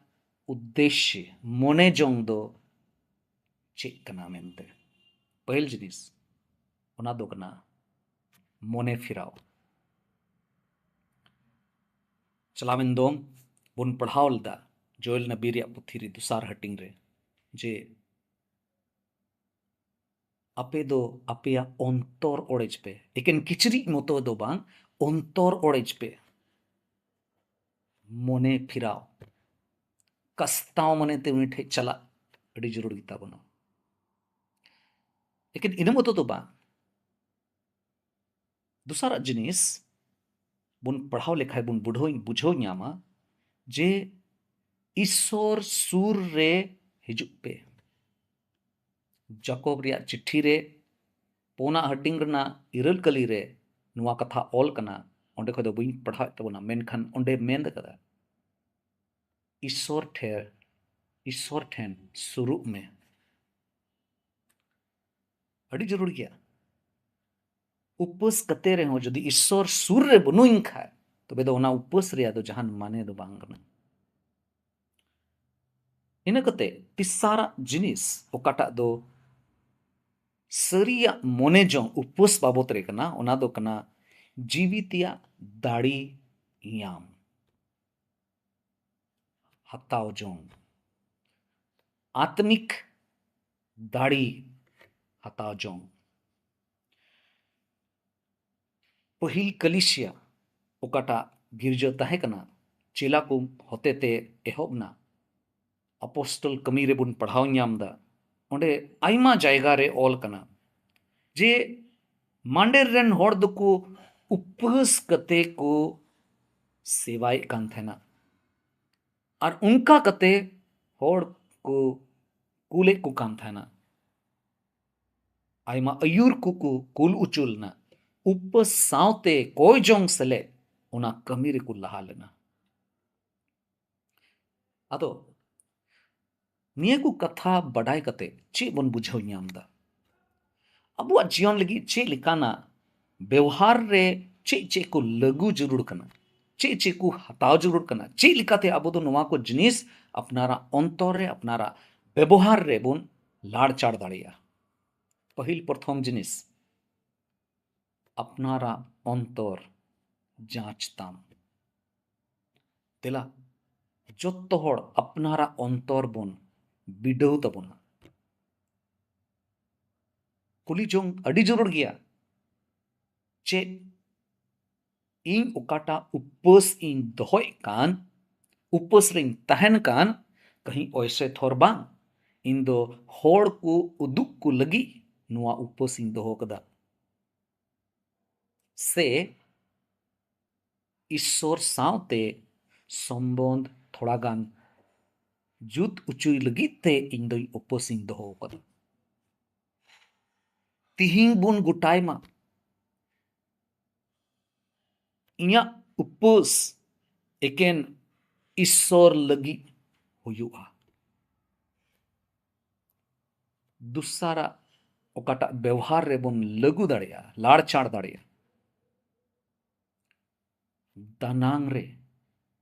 ᱩᱫᱽᱫᱮᱥᱭᱚ, ᱢᱚᱱᱮ ᱡᱚᱝ ᱫᱚ ᱪᱮᱫ ᱠᱟᱱᱟ ᱢᱮᱱᱛᱮ᱾ ᱯᱟᱹᱦᱤᱞ ᱡᱤᱱᱤᱥ, ᱚᱱᱟ ᱫᱚ ᱠᱟᱱᱟ ᱢᱚᱱᱮ ᱯᱷᱮᱨᱟᱣ᱾ ᱪᱟᱞᱟᱣᱮᱱ ᱫᱚᱢ ᱵᱚᱱ ᱯᱟᱲᱦᱟᱣ ᱞᱮᱫᱟ ᱡᱳᱭᱮᱞ ᱱᱟᱵᱤ ᱨᱮᱭᱟᱜ ᱯᱩᱛᱷᱤ ᱨᱮ ᱫᱚᱥᱟᱨ ᱦᱟᱹᱴᱤᱧ ᱨᱮ, ᱡᱮ ᱟᱯᱮ ᱫᱚ ᱟᱯᱮᱭᱟᱜ ᱚᱱᱛᱚᱨ ᱚᱲᱮᱡ ᱯᱮ, ᱮᱠᱮᱱ ᱠᱤᱪᱨᱤᱡ ᱢᱚᱛᱚ ᱫᱚ ᱵᱟᱝ, ᱚᱱᱛᱚᱨ ᱚᱲᱮᱡ ᱯᱮ᱾ ᱢᱚᱱᱮ ᱯᱷᱮᱨᱟᱣ, ᱠᱟᱥᱛᱟᱣ ᱢᱚᱱᱮᱛᱮ ᱩᱱᱤ ᱴᱷᱮᱡ ᱪᱟᱞᱟᱜ ᱟᱹᱰᱤ ᱡᱟᱹᱨᱩᱲ ᱜᱮᱛᱟ ᱵᱚᱱᱟ᱾ ᱮᱠᱮᱱ ᱤᱱᱟᱹ ᱢᱚᱛᱚ ᱫᱚ ᱵᱟᱝ, ᱫᱚᱥᱟᱨᱟᱜ ᱡᱤᱱᱤᱥ ᱵᱚᱱ ᱯᱟᱲᱦᱟᱣ ᱞᱮᱠᱷᱟᱡ ᱵᱚᱱ ᱵᱩᱰᱷᱟᱹᱣ, ᱵᱩᱡᱷᱟᱹᱣ ᱧᱟᱢᱟ ᱡᱮ ᱤᱥᱥᱚᱨ ᱥᱩᱨ ᱨᱮ ᱦᱤᱡᱩᱜ ᱯᱮ᱾ ᱡᱟᱠᱚᱵ ᱨᱮᱭᱟᱜ ᱪᱤᱴᱷᱤ ᱨᱮ ᱯᱩᱱᱟᱜ ᱦᱟᱹᱴᱤᱧ ᱨᱮᱱᱟᱜ ᱤᱨᱟᱹᱞ ᱠᱟᱹᱞᱤ ᱨᱮ ᱱᱚᱣᱟ ᱠᱟᱛᱷᱟ ᱚᱞ ᱠᱟᱱᱟ᱾ ᱚᱸᱰᱮ ᱠᱷᱚᱡ ᱫᱚ ᱵᱟᱹᱧ ᱯᱟᱲᱦᱟᱣᱮᱫ ᱛᱟᱵᱚᱱᱟ, ᱢᱮᱱᱠᱷᱟᱱ ᱚᱸᱰᱮ ᱢᱮᱱ ᱠᱟᱫᱟ, ᱤᱥᱥᱚᱨ ᱴᱷᱮᱱ, ᱤᱥᱥᱚᱨ ᱴᱷᱮᱱ ᱥᱩᱨᱩᱜ ᱢᱮ᱾ ᱟᱹᱰᱤ ᱡᱟᱹᱨᱩᱲ ᱜᱮᱭᱟ᱾ ᱩᱯᱟᱹᱥ ᱠᱟᱛᱮ ᱨᱮᱦᱚᱸ ᱡᱩᱫᱤ ᱤᱥᱥᱚᱨ ᱥᱩᱨ ᱨᱮ ᱵᱟᱹᱱᱩᱧ ᱠᱷᱟᱡ, ᱛᱚᱵᱮ ᱫᱚ ᱚᱱᱟ ᱩᱯᱟᱹᱥ ᱨᱮᱭᱟᱜ ᱫᱚ ᱡᱟᱦᱟᱱ ᱢᱟᱱᱮ ᱫᱚ ᱵᱟᱝ ᱠᱟᱱᱟ᱾ ᱤᱱᱟᱹ ᱠᱟᱛᱮ ᱛᱮᱥᱟᱨᱟᱜ ᱡᱤᱱᱤᱥ, ᱚᱠᱟᱴᱟᱜ ᱫᱚ ᱥᱟᱹᱨᱤᱭᱟᱜ ᱢᱚᱱᱮ ᱡᱚᱝ ᱩᱯᱟᱹᱥ ᱵᱟᱵᱚᱛ ᱨᱮ ᱠᱟᱱᱟ, ᱚᱱᱟ ᱫᱚ ᱠᱟᱱᱟ ᱡᱤᱣᱤ ᱛᱮᱭᱟᱜ ᱫᱟᱲᱮ ᱧᱟᱢ, ᱦᱟᱛᱟᱣ ᱡᱚᱝ, ᱟᱛᱢᱤᱠ ᱫᱟᱲᱮ ᱦᱟᱛᱟᱣ ᱡᱚᱝ᱾ ᱯᱟᱹᱦᱤᱞ ᱠᱟᱞᱤᱥᱤᱭᱟ, ᱚᱠᱟᱴᱟᱜ ᱜᱤᱨᱡᱟᱹ ᱛᱟᱦᱮᱸ ᱠᱟᱱᱟ, ᱪᱮᱞᱟ ᱠᱚ ᱦᱚᱛᱮᱛᱮ ᱮᱦᱚᱵ ᱱᱟ, ᱟᱯᱚᱥᱴᱚᱞ ᱠᱟᱹᱢᱤ ᱨᱮᱵᱚᱱ ᱯᱟᱲᱦᱟᱣ ᱧᱟᱢ ᱫᱟ, ᱚᱸᱰᱮ ᱟᱭᱢᱟ ᱡᱟᱭᱜᱟ ᱨᱮ ᱚᱞ ᱠᱟᱱᱟ ᱡᱮ ᱢᱟᱸᱰᱮᱨ ᱨᱮᱱ ᱦᱚᱲ ᱫᱚᱠᱚ ᱩᱯᱟᱹᱥ ᱠᱟᱛᱮ ᱠᱚ ᱥᱮᱵᱟᱭᱮᱫ ᱠᱟᱱ ᱛᱟᱦᱮᱱᱟ, ᱟᱨ ᱚᱱᱠᱟ ᱠᱟᱛᱮ ᱦᱚᱲ ᱠᱚ ᱠᱩᱞᱮᱫ ᱠᱚ ᱠᱟᱱ ᱛᱟᱦᱮᱱᱟ᱾ ᱟᱭᱢᱟ ᱟᱹᱭᱩᱨ ᱠᱚᱠᱚ ᱠᱩᱞ ᱚᱪᱚ ᱞᱮᱱᱟ᱾ ᱩᱯᱟᱹᱥ ᱥᱟᱶᱛᱮ ᱠᱚᱭ ᱡᱚᱝ ᱥᱮᱞᱮᱫ ᱚᱱᱟ ᱠᱟᱹᱢᱤ ᱨᱮᱠᱚ ᱞᱟᱦᱟ ᱞᱮᱱᱟ᱾ ᱟᱫᱚ ᱱᱤᱭᱟᱹ ᱠᱚ ᱠᱟᱛᱷᱟ ᱵᱟᱰᱟᱭ ᱠᱟᱛᱮ ᱪᱮᱫ ᱵᱚᱱ ᱵᱩᱡᱷᱟᱹᱣ ᱧᱟᱢ ᱫᱟ? ᱟᱵᱚᱣᱟᱜ ᱡᱤᱭᱚᱱ ᱞᱟᱹᱜᱤᱫ ᱪᱮᱫ ᱞᱮᱠᱟᱱᱟᱜ ᱵᱮᱣᱦᱟᱨ ᱨᱮ ᱪᱮᱫ ᱪᱮᱫ ᱠᱚ ᱞᱟᱹᱜᱩ ᱡᱟᱹᱨᱩᱲ ᱠᱟᱱᱟ, ᱪᱮᱫ ᱪᱮᱫ ᱠᱚ ᱦᱟᱛᱟᱣ ᱡᱟᱹᱨᱩᱲ ᱠᱟᱱᱟ, ᱪᱮᱫ ᱞᱮᱠᱟᱛᱮ ᱟᱵᱚ ᱫᱚ ᱱᱚᱣᱟ ᱠᱚ ᱡᱤᱱᱤᱥ ᱟᱯᱱᱟᱨᱟᱜ ᱚᱱᱛᱚᱨ ᱨᱮ, ᱟᱯᱱᱟᱨᱟᱜ ᱵᱮᱵᱚᱦᱟᱨ ᱨᱮᱵᱚᱱ ᱞᱟᱲᱪᱟᱲ ᱫᱟᱲᱮᱭᱟᱜᱼᱟ᱾ ᱯᱟᱹᱦᱤᱞ ᱯᱨᱚᱛᱷᱚᱢ ᱡᱤᱱᱤᱥ, ᱟᱯᱱᱟᱨᱟᱜ ᱚᱱᱛᱚᱨ ᱡᱟᱸᱪ ᱛᱟᱢ᱾ ᱫᱮᱞᱟ, ᱡᱚᱛᱚ ᱦᱚᱲ ᱟᱯᱱᱟᱨᱟᱜ ᱚᱱᱛᱚᱨ ᱵᱚᱱ ᱵᱤᱰᱟᱹᱣ ᱛᱟᱵᱚᱱᱟ᱾ ᱠᱩᱞᱤ ᱡᱚᱝ ᱟᱹᱰᱤ ᱡᱟᱹᱨᱩᱲ ᱜᱮᱭᱟ᱾ ᱪᱮᱫ ᱤᱧ ᱚᱠᱟᱴᱟᱜ ᱩᱯᱟᱹᱥ ᱤᱧ ᱫᱚᱦᱚᱭᱮᱫ ᱠᱟᱱ, ᱩᱯᱟᱹᱥ ᱨᱤᱧ ᱛᱟᱦᱮᱱ ᱠᱟᱱ, ᱠᱟᱹᱦᱤ ᱚᱭᱥᱮ ᱛᱷᱚᱨ ᱵᱟᱝ, ᱤᱧ ᱫᱚ ᱦᱚᱲ ᱠᱚ ᱩᱫᱩᱜ ᱠᱚ ᱞᱟᱹᱜᱤᱫ ᱱᱚᱣᱟ ᱩᱯᱟᱹᱥ ᱤᱧ ᱫᱚᱦᱚ ᱠᱟᱫᱟ, ᱥᱮ ᱤᱥᱥᱚᱨ ᱥᱟᱶᱛᱮ ᱥᱚᱢᱵᱚᱱᱫᱷ ᱛᱷᱚᱲᱟ ᱜᱟᱱ ᱡᱩᱛ ᱚᱪᱚᱭ ᱞᱟᱹᱜᱤᱫ ᱛᱮ ᱤᱧ ᱫᱚᱧ ᱩᱯᱟᱹᱥ ᱤᱧ ᱫᱚᱦᱚ ᱟᱠᱟᱫᱟ᱾ ᱛᱤᱦᱤᱧ ᱵᱚᱱ ᱜᱚᱴᱟᱭ ᱢᱟ, ᱤᱧᱟᱹᱜ ᱩᱯᱟᱹᱥ ᱮᱠᱮᱱ ᱤᱥᱥᱚᱨ ᱞᱟᱹᱜᱤᱫ ᱦᱩᱭᱩᱜᱼᱟ᱾ ᱫᱚᱥᱟᱨᱟᱜ ᱚᱠᱟᱴᱟᱜ ᱵᱮᱣᱦᱟᱨ ᱨᱮᱵᱚᱱ ᱞᱟᱹᱜᱩ ᱫᱟᱲᱮᱭᱟᱜᱼᱟ, ᱞᱟᱲᱪᱟᱲ ᱫᱟᱲᱮᱭᱟᱜᱼᱟ, ᱫᱟᱱᱟᱝ ᱨᱮ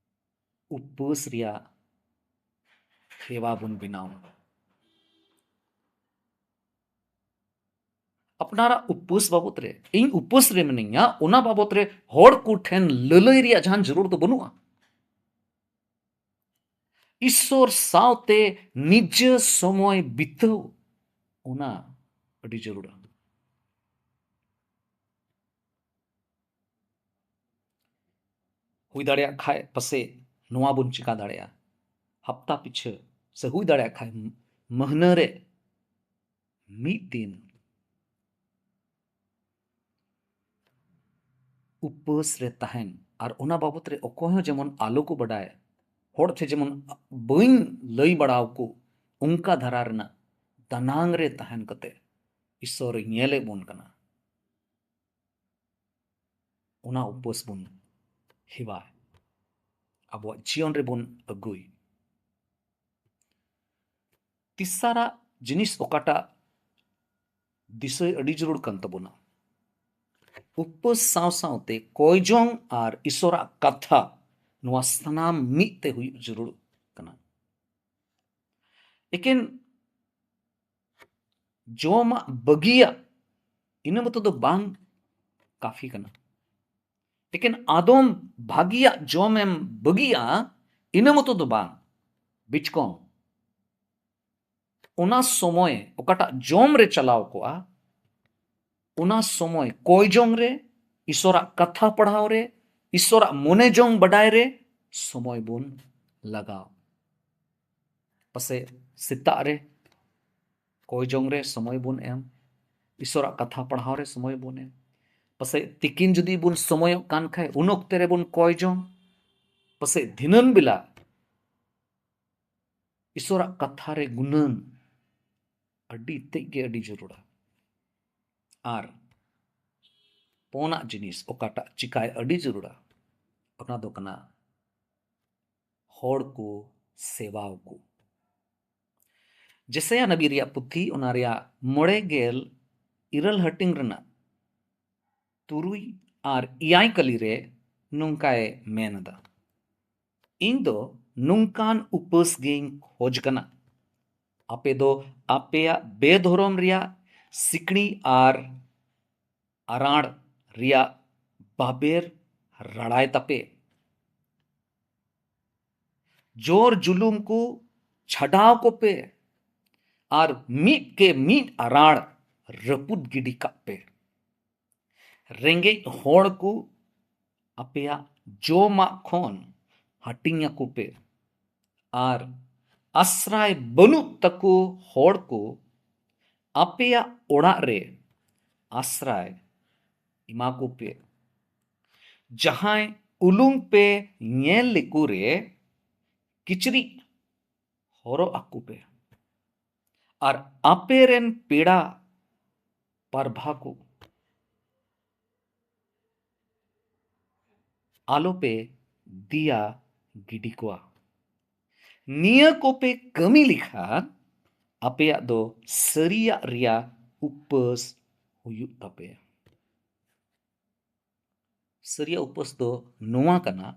ᱩᱯᱟᱹᱥ ᱨᱮᱭᱟᱜ ᱦᱮᱣᱟ ᱵᱚᱱ ᱵᱮᱱᱟᱣᱟ᱾ ᱟᱯᱱᱟᱨᱟᱜ ᱩᱯᱟᱹᱥ ᱵᱟᱵᱚᱛ ᱨᱮ, ᱤᱧ ᱩᱯᱟᱹᱥ ᱨᱮ ᱢᱤᱱᱟᱹᱧᱟ, ᱚᱱᱟ ᱵᱟᱵᱚᱛ ᱨᱮ ᱦᱚᱲ ᱠᱚ ᱴᱷᱮᱱ ᱞᱟᱹᱞᱟᱹᱭ ᱨᱮᱭᱟᱜ ᱡᱟᱦᱟᱱ ᱡᱟᱹᱨᱩᱲ ᱫᱚ ᱵᱟᱹᱱᱩᱜᱼᱟ᱾ ᱤᱥᱥᱚᱨ ᱥᱟᱶᱛᱮ ᱱᱤᱡᱮ ᱥᱚᱢᱚᱭ ᱵᱤᱛᱟᱹᱣ, ᱚᱱᱟ ᱟᱹᱰᱤ ᱡᱟᱹᱨᱩᱲᱟ᱾ ᱦᱩᱭ ᱫᱟᱲᱮᱭᱟᱜ ᱠᱷᱟᱡ ᱯᱟᱥᱮᱡ ᱱᱚᱣᱟ ᱵᱚᱱ ᱪᱮᱠᱟ ᱫᱟᱲᱮᱭᱟᱜᱼᱟ, ᱦᱟᱯᱛᱟ ᱯᱤᱪᱷᱟᱹ, ᱥᱮ ᱦᱩᱭ ᱫᱟᱲᱮᱭᱟᱜ ᱠᱷᱟᱡ ᱢᱟᱹᱦᱱᱟᱹ ᱨᱮ ᱢᱤᱫ ᱫᱤᱱ ᱩᱯᱟᱹᱥ ᱨᱮ ᱛᱟᱦᱮᱱ, ᱟᱨ ᱚᱱᱟ ᱵᱟᱵᱚᱛ ᱨᱮ ᱚᱠᱚᱭ ᱦᱚᱸ ᱡᱮᱢᱚᱱ ᱟᱞᱚ ᱠᱚ ᱵᱟᱰᱟᱭ, ᱦᱚᱲ ᱴᱷᱮᱱ ᱡᱮᱢᱚᱱ ᱵᱟᱹᱧ ᱞᱟᱹᱭ ᱵᱟᱲᱟ ᱟᱠᱚ, ᱚᱱᱠᱟ ᱫᱷᱟᱨᱟ ᱨᱮᱱᱟᱜ ᱫᱟᱱᱟᱝ ᱨᱮ ᱛᱟᱦᱮᱱ ᱠᱟᱛᱮ ᱤᱥᱥᱚᱨᱮ ᱧᱮᱞᱮᱫ ᱵᱚᱱ ᱠᱟᱱᱟ᱾ ᱚᱱᱟ ᱩᱯᱟᱹᱥ ᱵᱚᱱ ᱦᱮᱣᱟ, ᱟᱵᱚᱣᱟᱜ ᱡᱤᱭᱚᱱ ᱨᱮᱵᱚᱱ ᱟᱹᱜᱩᱭ᱾ ᱛᱤᱥᱟᱨᱟᱜ ᱡᱤᱱᱤᱥ ᱚᱠᱟᱴᱟᱜ ᱫᱤᱥᱟᱹᱭ ᱟᱹᱰᱤ ᱡᱟᱹᱨᱩᱲ ᱠᱟᱱ ᱛᱟᱵᱚᱱᱟ᱾ ᱩᱯᱟᱹᱥ ᱥᱟᱶ ᱥᱟᱶᱛᱮ ᱠᱚᱭᱡᱚᱝ ᱟᱨ ᱤᱥᱚᱨᱟᱜ ᱠᱟᱛᱷᱟ, ᱱᱚᱣᱟ ᱥᱟᱱᱟᱢ ᱢᱤᱫ ᱛᱮ ᱦᱩᱭᱩᱜ ᱡᱟᱹᱨᱩᱲ ᱠᱟᱱᱟ᱾ ᱮᱠᱮᱱ ᱡᱚᱢᱟᱜ ᱵᱟᱹᱜᱤᱭᱟᱜ, ᱤᱱᱟᱹ ᱢᱚᱛᱚ ᱫᱚ ᱵᱟᱝ ᱠᱟᱯᱷᱤ ᱠᱟᱱᱟ᱾ ᱮᱠᱮᱱ ᱟᱫᱚᱢ ᱵᱷᱟᱹᱜᱤᱭᱟᱜ ᱡᱚᱢᱮᱢ ᱵᱟᱹᱜᱤᱭᱟ, ᱤᱱᱟᱹ ᱢᱚᱛᱚ ᱫᱚ ᱵᱟᱝ᱾ ᱵᱤᱪᱠᱚᱢ ᱚᱱᱟ ᱥᱚᱢᱚᱭ ᱚᱠᱟᱴᱟᱜ ᱡᱚᱢ ᱨᱮ ᱪᱟᱞᱟᱣ ᱠᱚᱜᱼᱟ, ᱚᱱᱟ ᱥᱚᱢᱚᱭ ᱠᱚᱭ ᱡᱚᱝ ᱨᱮ, ᱤᱥᱚᱨᱟᱜ ᱠᱟᱛᱷᱟ ᱯᱟᱲᱦᱟᱣ ᱨᱮ, ᱤᱥᱚᱨᱟᱜ ᱢᱚᱱᱮ ᱡᱚᱝ ᱵᱟᱰᱟᱭ ᱨᱮ ᱥᱚᱢᱚᱭ ᱵᱚᱱ ᱞᱟᱜᱟᱣ᱾ ᱯᱟᱥᱮᱡ ᱥᱮᱛᱟᱜ ᱨᱮ ᱠᱚᱭ ᱡᱚᱝ ᱨᱮ ᱥᱚᱢᱚᱭ ᱵᱚᱱ ᱮᱢ, ᱤᱥᱚᱨᱟᱜ ᱠᱟᱛᱷᱟ ᱯᱟᱲᱦᱟᱣ ᱨᱮ ᱥᱚᱢᱚᱭ ᱵᱚᱱ ᱮᱢ᱾ ᱯᱟᱥᱮᱡ ᱛᱤᱠᱤᱱ ᱡᱩᱫᱤ ᱵᱚᱱ ᱥᱚᱢᱚᱭᱚᱜ ᱠᱟᱱ ᱠᱷᱟᱡ, ᱩᱱ ᱚᱠᱛᱮ ᱨᱮᱵᱚᱱ ᱠᱚᱭ ᱡᱚᱝ᱾ ᱯᱟᱥᱮᱡ ᱫᱷᱤᱱᱟᱹᱱ ᱵᱮᱞᱟ ᱤᱥᱚᱨᱟᱜ ᱠᱟᱛᱷᱟ ᱨᱮ ᱜᱩᱱᱟᱹᱱ ᱟᱹᱰᱤ ᱛᱮᱫ ᱜᱮ ᱟᱹᱰᱤ ᱡᱟᱹᱨᱩᱲᱟ᱾ ᱟᱨ ᱯᱩᱱᱟᱜ ᱡᱤᱱᱤᱥ ᱚᱠᱟᱴᱟᱜ ᱪᱤᱠᱟᱭ ᱟᱹᱰᱤ ᱡᱟᱹᱨᱩᱲᱟ, ᱚᱱᱟ ᱫᱚ ᱠᱟᱱᱟ ᱦᱚᱲ ᱠᱚ ᱥᱮᱵᱟᱣ ᱠᱚ᱾ ᱡᱮᱥᱟᱭᱟ ᱱᱟᱵᱤ ᱨᱮᱭᱟᱜ ᱯᱩᱛᱷᱤ, ᱚᱱᱟ ᱨᱮᱭᱟᱜ ᱢᱚᱬᱮ ᱜᱮᱞ ᱤᱨᱟᱹᱞ ᱦᱟᱹᱴᱤᱧ ᱨᱮᱱᱟᱜ ᱛᱩᱨᱩᱭ ᱟᱨ ᱮᱭᱟᱭ ᱠᱟᱹᱞᱤ ᱨᱮ ᱱᱚᱝᱠᱟᱭ ᱢᱮᱱ ᱮᱫᱟ, "ᱤᱧ ᱫᱚ ᱱᱚᱝᱠᱟᱱ ᱩᱯᱟᱹᱥ ᱜᱤᱧ ᱠᱷᱚᱡᱽ ᱠᱟᱱᱟ, ᱟᱯᱮ ᱫᱚ ᱟᱯᱮᱭᱟᱜ ᱵᱮᱫᱷᱚᱨᱚᱢ ᱨᱮᱭᱟᱜ ᱥᱤᱠᱲᱤ ᱟᱨ ᱟᱨᱟᱲ ᱨᱮᱭᱟᱜ ᱵᱟᱵᱮᱨ ᱨᱟᱲᱟᱭ ᱛᱟᱯᱮ᱾ ᱡᱳᱨ ᱡᱩᱞᱩᱢ ᱠᱚ ᱪᱷᱟᱰᱟᱣ ᱠᱚᱯᱮ ᱟᱨ ᱢᱤᱫ ᱠᱮ ᱢᱤᱫ ᱟᱨᱟᱲ ᱨᱟᱹᱯᱩᱫ ᱜᱤᱰᱤ ᱠᱟᱜ ᱯᱮ᱾ ᱨᱮᱸᱜᱮᱡ ᱦᱚᱲ ᱠᱚ ᱟᱯᱮᱭᱟᱜ ᱡᱚᱢᱟᱜ ᱠᱷᱚᱱ ᱦᱟᱹᱴᱤᱧ ᱟᱠᱚ ᱯᱮ, ᱟᱨ ᱟᱥᱨᱟᱭ ᱵᱟᱹᱱᱩᱜ ᱛᱟᱠᱚ ᱦᱚᱲ ᱠᱚ ᱟᱯᱮᱭᱟᱜ ᱚᱲᱟᱜ ᱨᱮ ᱟᱥᱨᱟᱭ ᱮᱢᱟ ᱠᱚ ᱯᱮ᱾ ᱡᱟᱦᱟᱸᱭ ᱩᱞᱩᱝ ᱯᱮ ᱧᱮᱞ ᱞᱮᱠᱚ ᱨᱮ ᱠᱤᱪᱨᱤᱡ ᱦᱚᱨᱚᱜ ᱟᱠᱚ ᱯᱮ, ᱟᱨ ᱟᱯᱮ ᱨᱮᱱ ᱯᱮᱲᱟ ᱯᱟᱨᱵᱷᱟ ᱠᱚ ᱟᱞᱚᱯᱮ ᱫᱤᱭᱟ ᱜᱤᱰᱤ ᱠᱚᱣᱟ᱾ ᱱᱤᱭᱟᱹ ᱠᱚᱯᱮ ᱠᱟᱹᱢᱤ ᱞᱮᱠᱷᱟᱱ ᱟᱯᱮᱭᱟᱜ ᱫᱚ ᱥᱟᱹᱨᱤᱭᱟᱜ ᱨᱮᱭᱟᱜ ᱩᱯᱟᱹᱥ ᱦᱩᱭᱩᱜ ᱛᱟᱯᱮᱭᱟ᱾ ᱥᱟᱹᱨᱤᱭᱟᱜ ᱩᱯᱟᱹᱥ ᱫᱚ ᱱᱚᱣᱟ ᱠᱟᱱᱟ,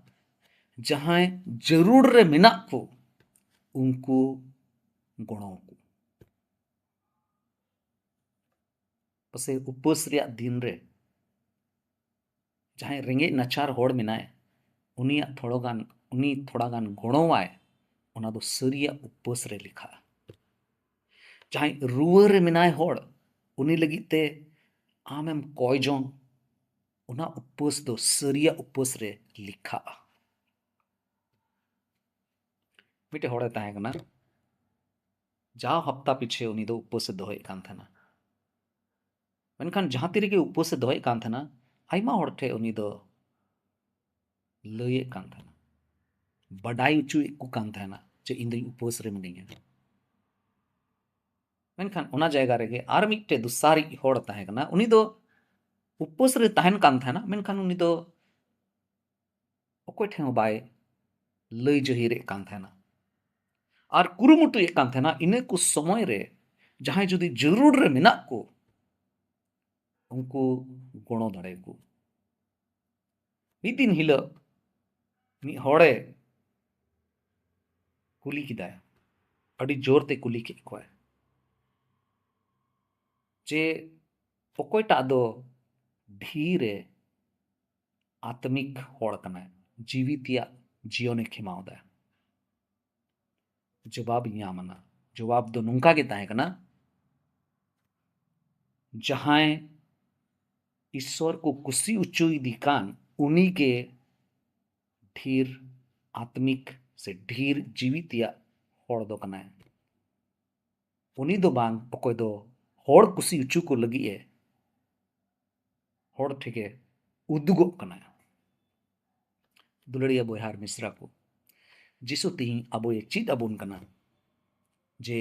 ᱡᱟᱦᱟᱸᱭ ᱡᱟᱹᱨᱩᱲ ᱨᱮ ᱢᱮᱱᱟᱜ ᱠᱚ, ᱩᱱᱠᱩ ᱜᱚᱲᱚ ᱟᱠᱚ᱾ ᱯᱟᱥᱮᱡ ᱩᱯᱟᱹᱥ ᱨᱮᱭᱟᱜ ᱫᱤᱱ ᱨᱮ ᱡᱟᱦᱟᱸᱭ ᱨᱮᱸᱜᱮᱡ ᱱᱟᱪᱟᱨ ᱦᱚᱲ ᱢᱮᱱᱟᱭ, ᱩᱱᱤᱭᱟᱜ ᱛᱷᱚᱲᱟ ᱜᱟᱱ, ᱩᱱᱤ ᱛᱷᱚᱲᱟ ᱜᱟᱱ ᱜᱚᱲᱚᱣᱟᱭ, ᱚᱱᱟ ᱫᱚ ᱥᱟᱹᱨᱤᱭᱟᱜ ᱩᱯᱟᱹᱥ ᱨᱮ ᱞᱮᱠᱷᱟᱜᱼᱟ᱾ ᱡᱟᱦᱟᱸᱭ ᱨᱩᱣᱟᱹ ᱨᱮ ᱢᱮᱱᱟᱭ ᱦᱚᱲ, ᱩᱱᱤ ᱞᱟᱹᱜᱤᱫ ᱛᱮ ᱟᱢᱮᱢ ᱠᱚᱭ ᱡᱚᱝ, ᱚᱱᱟ ᱩᱯᱟᱹᱥ ᱫᱚ ᱥᱟᱹᱨᱤᱭᱟᱜ ᱩᱯᱟᱹᱥ ᱨᱮ ᱞᱮᱠᱷᱟᱜᱼᱟ᱾ ᱢᱤᱫᱴᱮᱡ ᱦᱚᱲᱮ ᱛᱟᱦᱮᱸ ᱠᱟᱱᱟ, ᱡᱟᱣ ᱦᱟᱯᱛᱟ ᱯᱤᱪᱷᱮ ᱩᱱᱤ ᱫᱚ ᱩᱯᱟᱹᱥᱮ ᱫᱚᱦᱚᱭᱮᱫ ᱠᱟᱱ ᱛᱟᱦᱮᱱᱟ᱾ ᱢᱮᱱᱠᱷᱟᱱ ᱡᱟᱦᱟᱸ ᱛᱤ ᱨᱮᱜᱮ ᱩᱯᱟᱹᱥᱮ ᱫᱚᱦᱚᱭᱮᱫ ᱠᱟᱱ ᱛᱟᱦᱮᱱᱟ, ᱟᱭᱢᱟ ᱦᱚᱲ ᱴᱷᱮᱱ ᱩᱱᱤ ᱫᱚ ᱞᱟᱹᱭᱮᱫ ᱠᱟᱱ ᱛᱟᱦᱮᱱᱟ, ᱵᱟᱰᱟᱭ ᱦᱚᱪᱚᱭᱮᱫ ᱠᱚ ᱠᱟᱱ ᱛᱟᱦᱮᱱᱟ ᱡᱮ ᱤᱧ ᱫᱚᱧ ᱩᱯᱟᱹᱥ ᱨᱮ ᱢᱤᱱᱟᱹᱧᱟ᱾ ᱢᱮᱱᱠᱷᱟᱱ ᱚᱱᱟ ᱡᱟᱭᱜᱟ ᱨᱮᱜᱮ ᱟᱨ ᱢᱤᱫᱴᱮᱡ ᱫᱚᱥᱟᱨᱤᱡ ᱦᱚᱲ ᱛᱟᱦᱮᱸ ᱠᱟᱱᱟ, ᱩᱱᱤ ᱫᱚ ᱩᱯᱟᱹᱥ ᱨᱮ ᱛᱟᱦᱮᱱ ᱠᱟᱱ ᱛᱟᱦᱮᱱᱟ, ᱢᱮᱱᱠᱷᱟᱱ ᱩᱱᱤ ᱫᱚ ᱚᱠᱚᱭ ᱴᱷᱮᱱ ᱦᱚᱸ ᱵᱟᱭ ᱞᱟᱹᱭ ᱡᱟᱹᱦᱤᱨᱮᱫ ᱠᱟᱱ ᱛᱟᱦᱮᱱᱟ᱾ ᱟᱨ ᱠᱩᱨᱩᱢᱩᱴᱩᱭᱮᱫ ᱠᱟᱱ ᱛᱟᱦᱮᱱᱟ, ᱤᱱᱟᱹ ᱠᱚ ᱥᱚᱢᱚᱭ ᱨᱮ ᱡᱟᱦᱟᱸᱭ ᱡᱩᱫᱤ ᱡᱟᱹᱨᱩᱲ ᱨᱮ ᱢᱮᱱᱟᱜ ᱠᱚ, ᱩᱱᱠᱩ ᱜᱚᱲᱚ ᱫᱟᱲᱮᱭᱟᱠᱚ᱾ ᱢᱤᱫ ᱫᱤᱱ ᱦᱤᱞᱳᱜ ᱢᱤᱫ ᱦᱚᱲᱮ ᱠᱩᱞᱤ ᱠᱮᱫᱟᱭ, ᱟᱹᱰᱤ ᱡᱳᱨ ᱛᱮ ᱠᱩᱞᱤ ᱠᱮᱫ ᱠᱚᱣᱟᱭ ᱡᱮ ᱚᱠᱚᱭᱴᱟᱜ ᱫᱚ ᱰᱷᱤᱨ ᱮ ᱟᱛᱢᱤᱠ ᱦᱚᱲ ᱠᱟᱱᱟᱭ, ᱡᱤᱣᱤ ᱛᱮᱭᱟᱜ ᱡᱤᱭᱚᱱᱮ ᱠᱷᱮᱢᱟᱣ ᱫᱟ᱾ ᱡᱚᱵᱟᱵ ᱧᱟᱢ ᱟᱱᱟ᱾ ᱡᱚᱵᱟᱵ ᱫᱚ ᱱᱚᱝᱠᱟ ᱜᱮ ᱛᱟᱦᱮᱸ ᱠᱟᱱᱟ, ᱡᱟᱦᱟᱸᱭ ᱤᱥᱥᱚᱨ ᱠᱚ ᱠᱩᱥᱤ ᱦᱚᱪᱚᱭᱮᱫᱮ ᱠᱟᱱ, ᱩᱱᱤ ᱜᱮ ᱰᱷᱮᱨ ᱟᱛᱢᱤᱠ ᱥᱮ ᱰᱷᱮᱨ ᱡᱤᱣᱤ ᱛᱮᱭᱟᱜ ᱦᱚᱲ ᱫᱚ ᱠᱟᱱᱟᱭ᱾ ᱩᱱᱤ ᱫᱚ ᱵᱟᱝ, ᱚᱠᱚᱭ ᱫᱚ ᱦᱚᱲ ᱠᱩᱥᱤ ᱦᱚᱪᱚ ᱠᱚ ᱞᱟᱹᱜᱤᱫ ᱮ ᱦᱚᱲ ᱴᱷᱮᱱ ᱮ ᱩᱫᱩᱜᱚᱜ ᱠᱟᱱᱟ᱾ ᱫᱩᱞᱟᱹᱲᱤᱭᱟᱹ ᱵᱚᱭᱦᱟ ᱟᱨ ᱢᱤᱥᱨᱟ ᱠᱚ, ᱡᱤᱥᱩ ᱛᱮᱦᱮᱧ ᱟᱵᱚᱭ ᱪᱮᱫ ᱟᱵᱚᱱ ᱠᱟᱱᱟ ᱡᱮ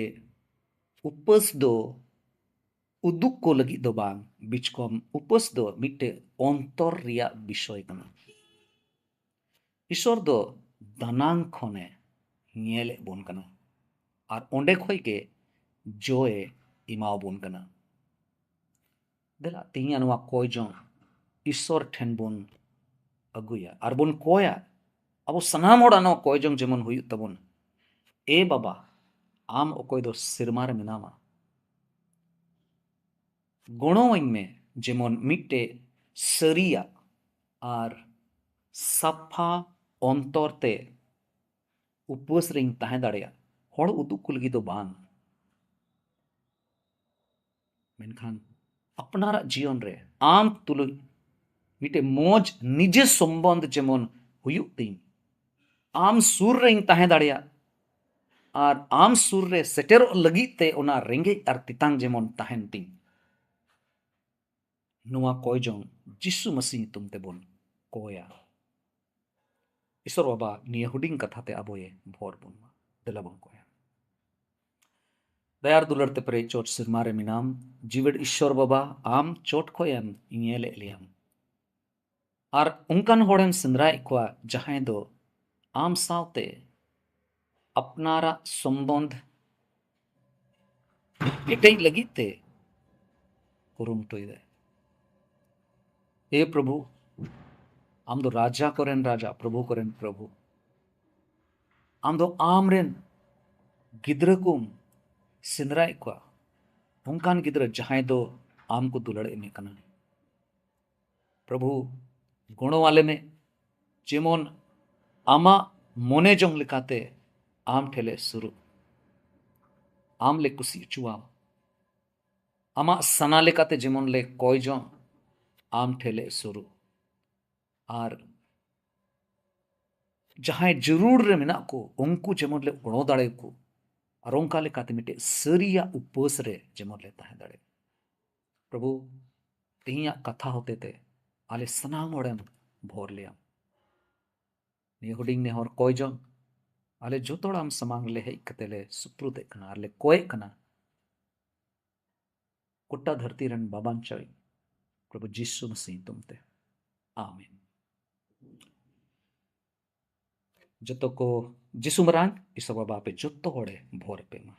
ᱩᱯᱟᱹᱥ ᱫᱚ ᱩᱫᱩᱜ ᱠᱚ ᱞᱟᱹᱜᱤᱫ ᱫᱚ ᱵᱟᱝ, ᱵᱤᱪᱠᱚᱢ ᱩᱯᱟᱹᱥ ᱫᱚ ᱢᱤᱫᱴᱮᱡ ᱚᱱᱛᱚᱨ ᱨᱮᱭᱟᱜ ᱵᱤᱥᱚᱭ ᱠᱟᱱᱟ᱾ ᱤᱥᱚᱨ ᱫᱚ ᱫᱟᱱᱟᱝ ᱠᱷᱚᱱᱮ ᱧᱮᱞᱮᱫ ᱵᱚᱱ ᱠᱟᱱᱟ ᱟᱨ ᱚᱸᱰᱮ ᱠᱷᱚᱡ ᱜᱮ ᱡᱚᱭᱮ ᱮᱢᱟᱣᱟᱵᱚᱱ ᱠᱟᱱᱟ᱾ ᱫᱮᱞᱟ ᱛᱮᱦᱮᱧᱟᱜ ᱱᱚᱣᱟ ᱠᱚᱭ ᱡᱚᱝ ᱤᱥᱥᱚᱨ ᱴᱷᱮᱱ ᱵᱚᱱ ᱟᱹᱜᱩᱭᱟ ᱟᱨ ᱵᱚᱱ ᱠᱚᱭᱟ᱾ ᱟᱵᱚ ᱥᱟᱱᱟᱢ ᱦᱚᱲᱟᱜ ᱱᱚᱣᱟ ᱠᱚᱭ ᱡᱚᱝ ᱡᱮᱢᱚᱱ ᱦᱩᱭᱩᱜ ᱛᱟᱵᱚᱱ, ᱮ ᱵᱟᱵᱟ, ᱟᱢ ᱚᱠᱚᱭ ᱫᱚ ᱥᱮᱨᱢᱟ ᱨᱮ ᱢᱮᱱᱟᱢᱟ, ᱜᱚᱲᱚᱣᱟᱹᱧ ᱢᱮ ᱡᱮᱢᱚᱱ ᱢᱤᱫᱴᱮᱡ ᱥᱟᱹᱨᱤᱭᱟᱜ ᱟᱨ ᱥᱟᱯᱷᱟ ᱚᱱᱛᱚᱨ ᱛᱮ ᱩᱯᱟᱹᱥ ᱨᱮᱧ ᱛᱟᱦᱮᱸ ᱫᱟᱲᱮᱭᱟᱜ, ᱦᱚᱲ ᱩᱫᱩᱜ ᱠᱚ ᱞᱟᱹᱜᱤᱫ ᱫᱚ ᱵᱟᱝ, ᱢᱮᱱᱠᱷᱟᱱ ᱟᱯᱱᱟᱨᱟᱜ ᱡᱤᱭᱚᱱ ᱨᱮ ᱟᱢ ᱛᱩᱞᱩᱡ ᱢᱤᱫᱴᱮᱡ ᱢᱚᱡᱽ ᱱᱤᱡᱮ ᱥᱚᱢᱵᱚᱱᱫᱷ ᱡᱮᱢᱚᱱ ᱦᱩᱭᱩᱜ ᱛᱤᱧ, ᱟᱢ ᱥᱩᱨ ᱨᱮᱧ ᱛᱟᱦᱮᱸ ᱫᱟᱲᱮᱭᱟᱜ ᱟᱨ ᱟᱢ ᱥᱩᱨ ᱨᱮ ᱥᱮᱴᱮᱨᱚᱜ ᱞᱟᱹᱜᱤᱫ ᱛᱮ ᱚᱱᱟ ᱨᱮᱸᱜᱮᱡ ᱟᱨ ᱛᱮᱛᱟᱝ ᱡᱮᱢᱚᱱ ᱛᱟᱦᱮᱱ ᱛᱤᱧ᱾ ᱱᱚᱣᱟ ᱠᱚᱭ ᱡᱚᱝ ᱡᱤᱥᱩ ᱢᱟᱹᱥᱤ ᱧᱩᱛᱩᱢ ᱛᱮᱵᱚᱱ ᱠᱚᱭᱟ᱾ ᱤᱥᱚᱨ ᱵᱟᱵᱟ ᱱᱤᱭᱟᱹ ᱦᱩᱰᱤᱧ ᱠᱟᱛᱷᱟ ᱛᱮ ᱟᱵᱚᱭᱮ ᱵᱷᱚᱨ ᱵᱚᱱ ᱢᱟ᱾ ᱫᱮᱞᱟ ᱵᱚᱱ ᱠᱚᱭᱟ᱾ ᱫᱟᱭᱟᱨ ᱫᱩᱞᱟᱹᱲ ᱛᱮ ᱯᱮᱨᱮᱡ ᱪᱚᱴ ᱥᱮᱨᱢᱟ ᱨᱮ ᱢᱮᱱᱟᱢ, ᱡᱤᱣᱮᱫ ᱤᱥᱚᱨ ᱵᱟᱵᱟ, ᱟᱢ ᱪᱚᱴ ᱠᱷᱚᱡ ᱮᱢ ᱧᱮᱞᱮᱫ ᱞᱮᱭᱟᱢ᱾ ᱟᱨ ᱚᱱᱠᱟᱱ ᱦᱚᱲᱮᱢ ᱥᱮᱸᱫᱽᱨᱟᱭᱮᱫ ᱠᱚᱣᱟ ᱡᱟᱦᱟᱸᱭ ᱫᱚ ᱟᱢ ᱥᱟᱶᱛᱮ ᱟᱯᱱᱟᱨᱟᱜ ᱥᱚᱢᱵᱚᱱᱫᱷ ᱠᱮᱴᱮᱡ ᱞᱟᱹᱜᱤᱫ ᱛᱮ ᱠᱩᱨᱩᱢᱩᱴᱩᱭᱮᱫᱟᱭ᱾ ᱮ ᱯᱨᱚᱵᱷᱩ, ᱟᱢ ᱫᱚ ᱨᱟᱡᱟ ᱠᱚᱨᱮᱱ ᱨᱟᱡᱟ, ᱯᱨᱚᱵᱷᱩ ᱠᱚᱨᱮᱱ ᱯᱨᱚᱵᱷᱩ᱾ ᱟᱢ ᱫᱚ ᱟᱢᱨᱮᱱ ᱜᱤᱫᱽᱨᱟᱹ ᱠᱚᱢ ᱥᱮᱸᱫᱽᱨᱟᱭᱮᱫ ᱠᱚᱣᱟ, ᱚᱱᱠᱟᱱ ᱜᱤᱫᱽᱨᱟᱹ ᱡᱟᱦᱟᱸᱭ ᱫᱚ ᱟᱢ ᱠᱚ ᱫᱩᱞᱟᱹᱲ ᱮᱢᱮ ᱠᱟᱱᱟ᱾ ᱯᱨᱚᱵᱷᱩ, ᱜᱚᱲᱚ ᱟᱞᱮ ᱢᱮ, ᱡᱮᱢᱚᱱ ᱟᱢᱟᱜ ᱢᱚᱱᱮ ᱡᱚᱝ ᱞᱮᱠᱟᱛᱮ ᱟᱢ ᱴᱷᱮᱱ ᱞᱮ ᱥᱩᱨᱩᱜ, ᱟᱢ ᱞᱮ ᱠᱩᱥᱤ ᱦᱚᱪᱚᱣᱟᱢ, ᱟᱢᱟᱜ ᱥᱟᱱᱟ ᱞᱮᱠᱟᱛᱮ ᱡᱮᱢᱚᱱ ᱞᱮ ᱠᱚᱭ ᱡᱚᱝ, ᱟᱢ ᱴᱷᱮᱱ ᱞᱮ ᱥᱩᱨᱩᱜ᱾ ᱟᱨ ᱡᱟᱦᱟᱸᱭ ᱡᱟᱹᱨᱩᱲ ᱨᱮ ᱢᱮᱱᱟᱜ ᱠᱚ, ᱩᱱᱠᱩ ᱡᱮᱢᱚᱱ ᱞᱮ ᱜᱚᱲᱚ ᱫᱟᱲᱮᱭᱟᱠᱚ, ᱟᱨ ᱚᱱᱠᱟ ᱞᱮᱠᱟᱛᱮ ᱢᱤᱫᱴᱮᱡ ᱥᱟᱹᱨᱤᱭᱟᱜ ᱩᱯᱟᱹᱥ ᱨᱮ ᱡᱮᱢᱚᱱ ᱞᱮ ᱛᱟᱦᱮᱸ ᱫᱟᱲᱮᱭᱟᱜ᱾ ᱯᱨᱚᱵᱷᱩ, ᱛᱮᱦᱮᱧᱟᱜ ᱠᱟᱛᱷᱟ ᱦᱚᱛᱮᱛᱮ ᱟᱞᱮ ᱥᱟᱱᱟᱢ ᱦᱚᱲᱮᱢ ᱵᱷᱚᱨ ᱞᱮᱭᱟᱢ᱾ ᱱᱤᱭᱟᱹ ᱦᱩᱰᱤᱧ ᱱᱮᱦᱚᱨ ᱠᱚᱭ ᱡᱚᱝ ᱟᱞᱮ ᱡᱚᱛᱚ ᱦᱚᱲ ᱟᱢ ᱥᱟᱢᱟᱝ ᱨᱮᱞᱮ ᱦᱮᱡ ᱠᱟᱛᱮ ᱞᱮ ᱥᱩᱯᱨᱩᱫᱮᱫ ᱠᱟᱱᱟ ᱟᱨ ᱞᱮ ᱠᱚᱭᱮᱫ ᱠᱟᱱᱟ, ᱜᱚᱴᱟ ᱫᱷᱟᱹᱨᱛᱤ ᱨᱮᱱ ᱵᱟᱵᱟᱧᱪᱟᱣᱤᱡ ᱯᱨᱚᱵᱷᱩ ᱡᱤᱥᱩ ᱢᱟᱹᱥᱤ ᱧᱩᱛᱩᱢ ᱛᱮ, ᱟᱢᱮᱱ᱾ ᱡᱚᱛᱚ ᱠᱚ ᱡᱤᱥᱩ ᱢᱟᱨᱟᱝ ᱤᱥᱚᱨ ᱵᱟᱵᱟ ᱟᱯᱮ ᱡᱚᱛᱚ ᱦᱚᱲᱮ ᱵᱷᱚᱨ ᱯᱮ ᱢᱟ᱾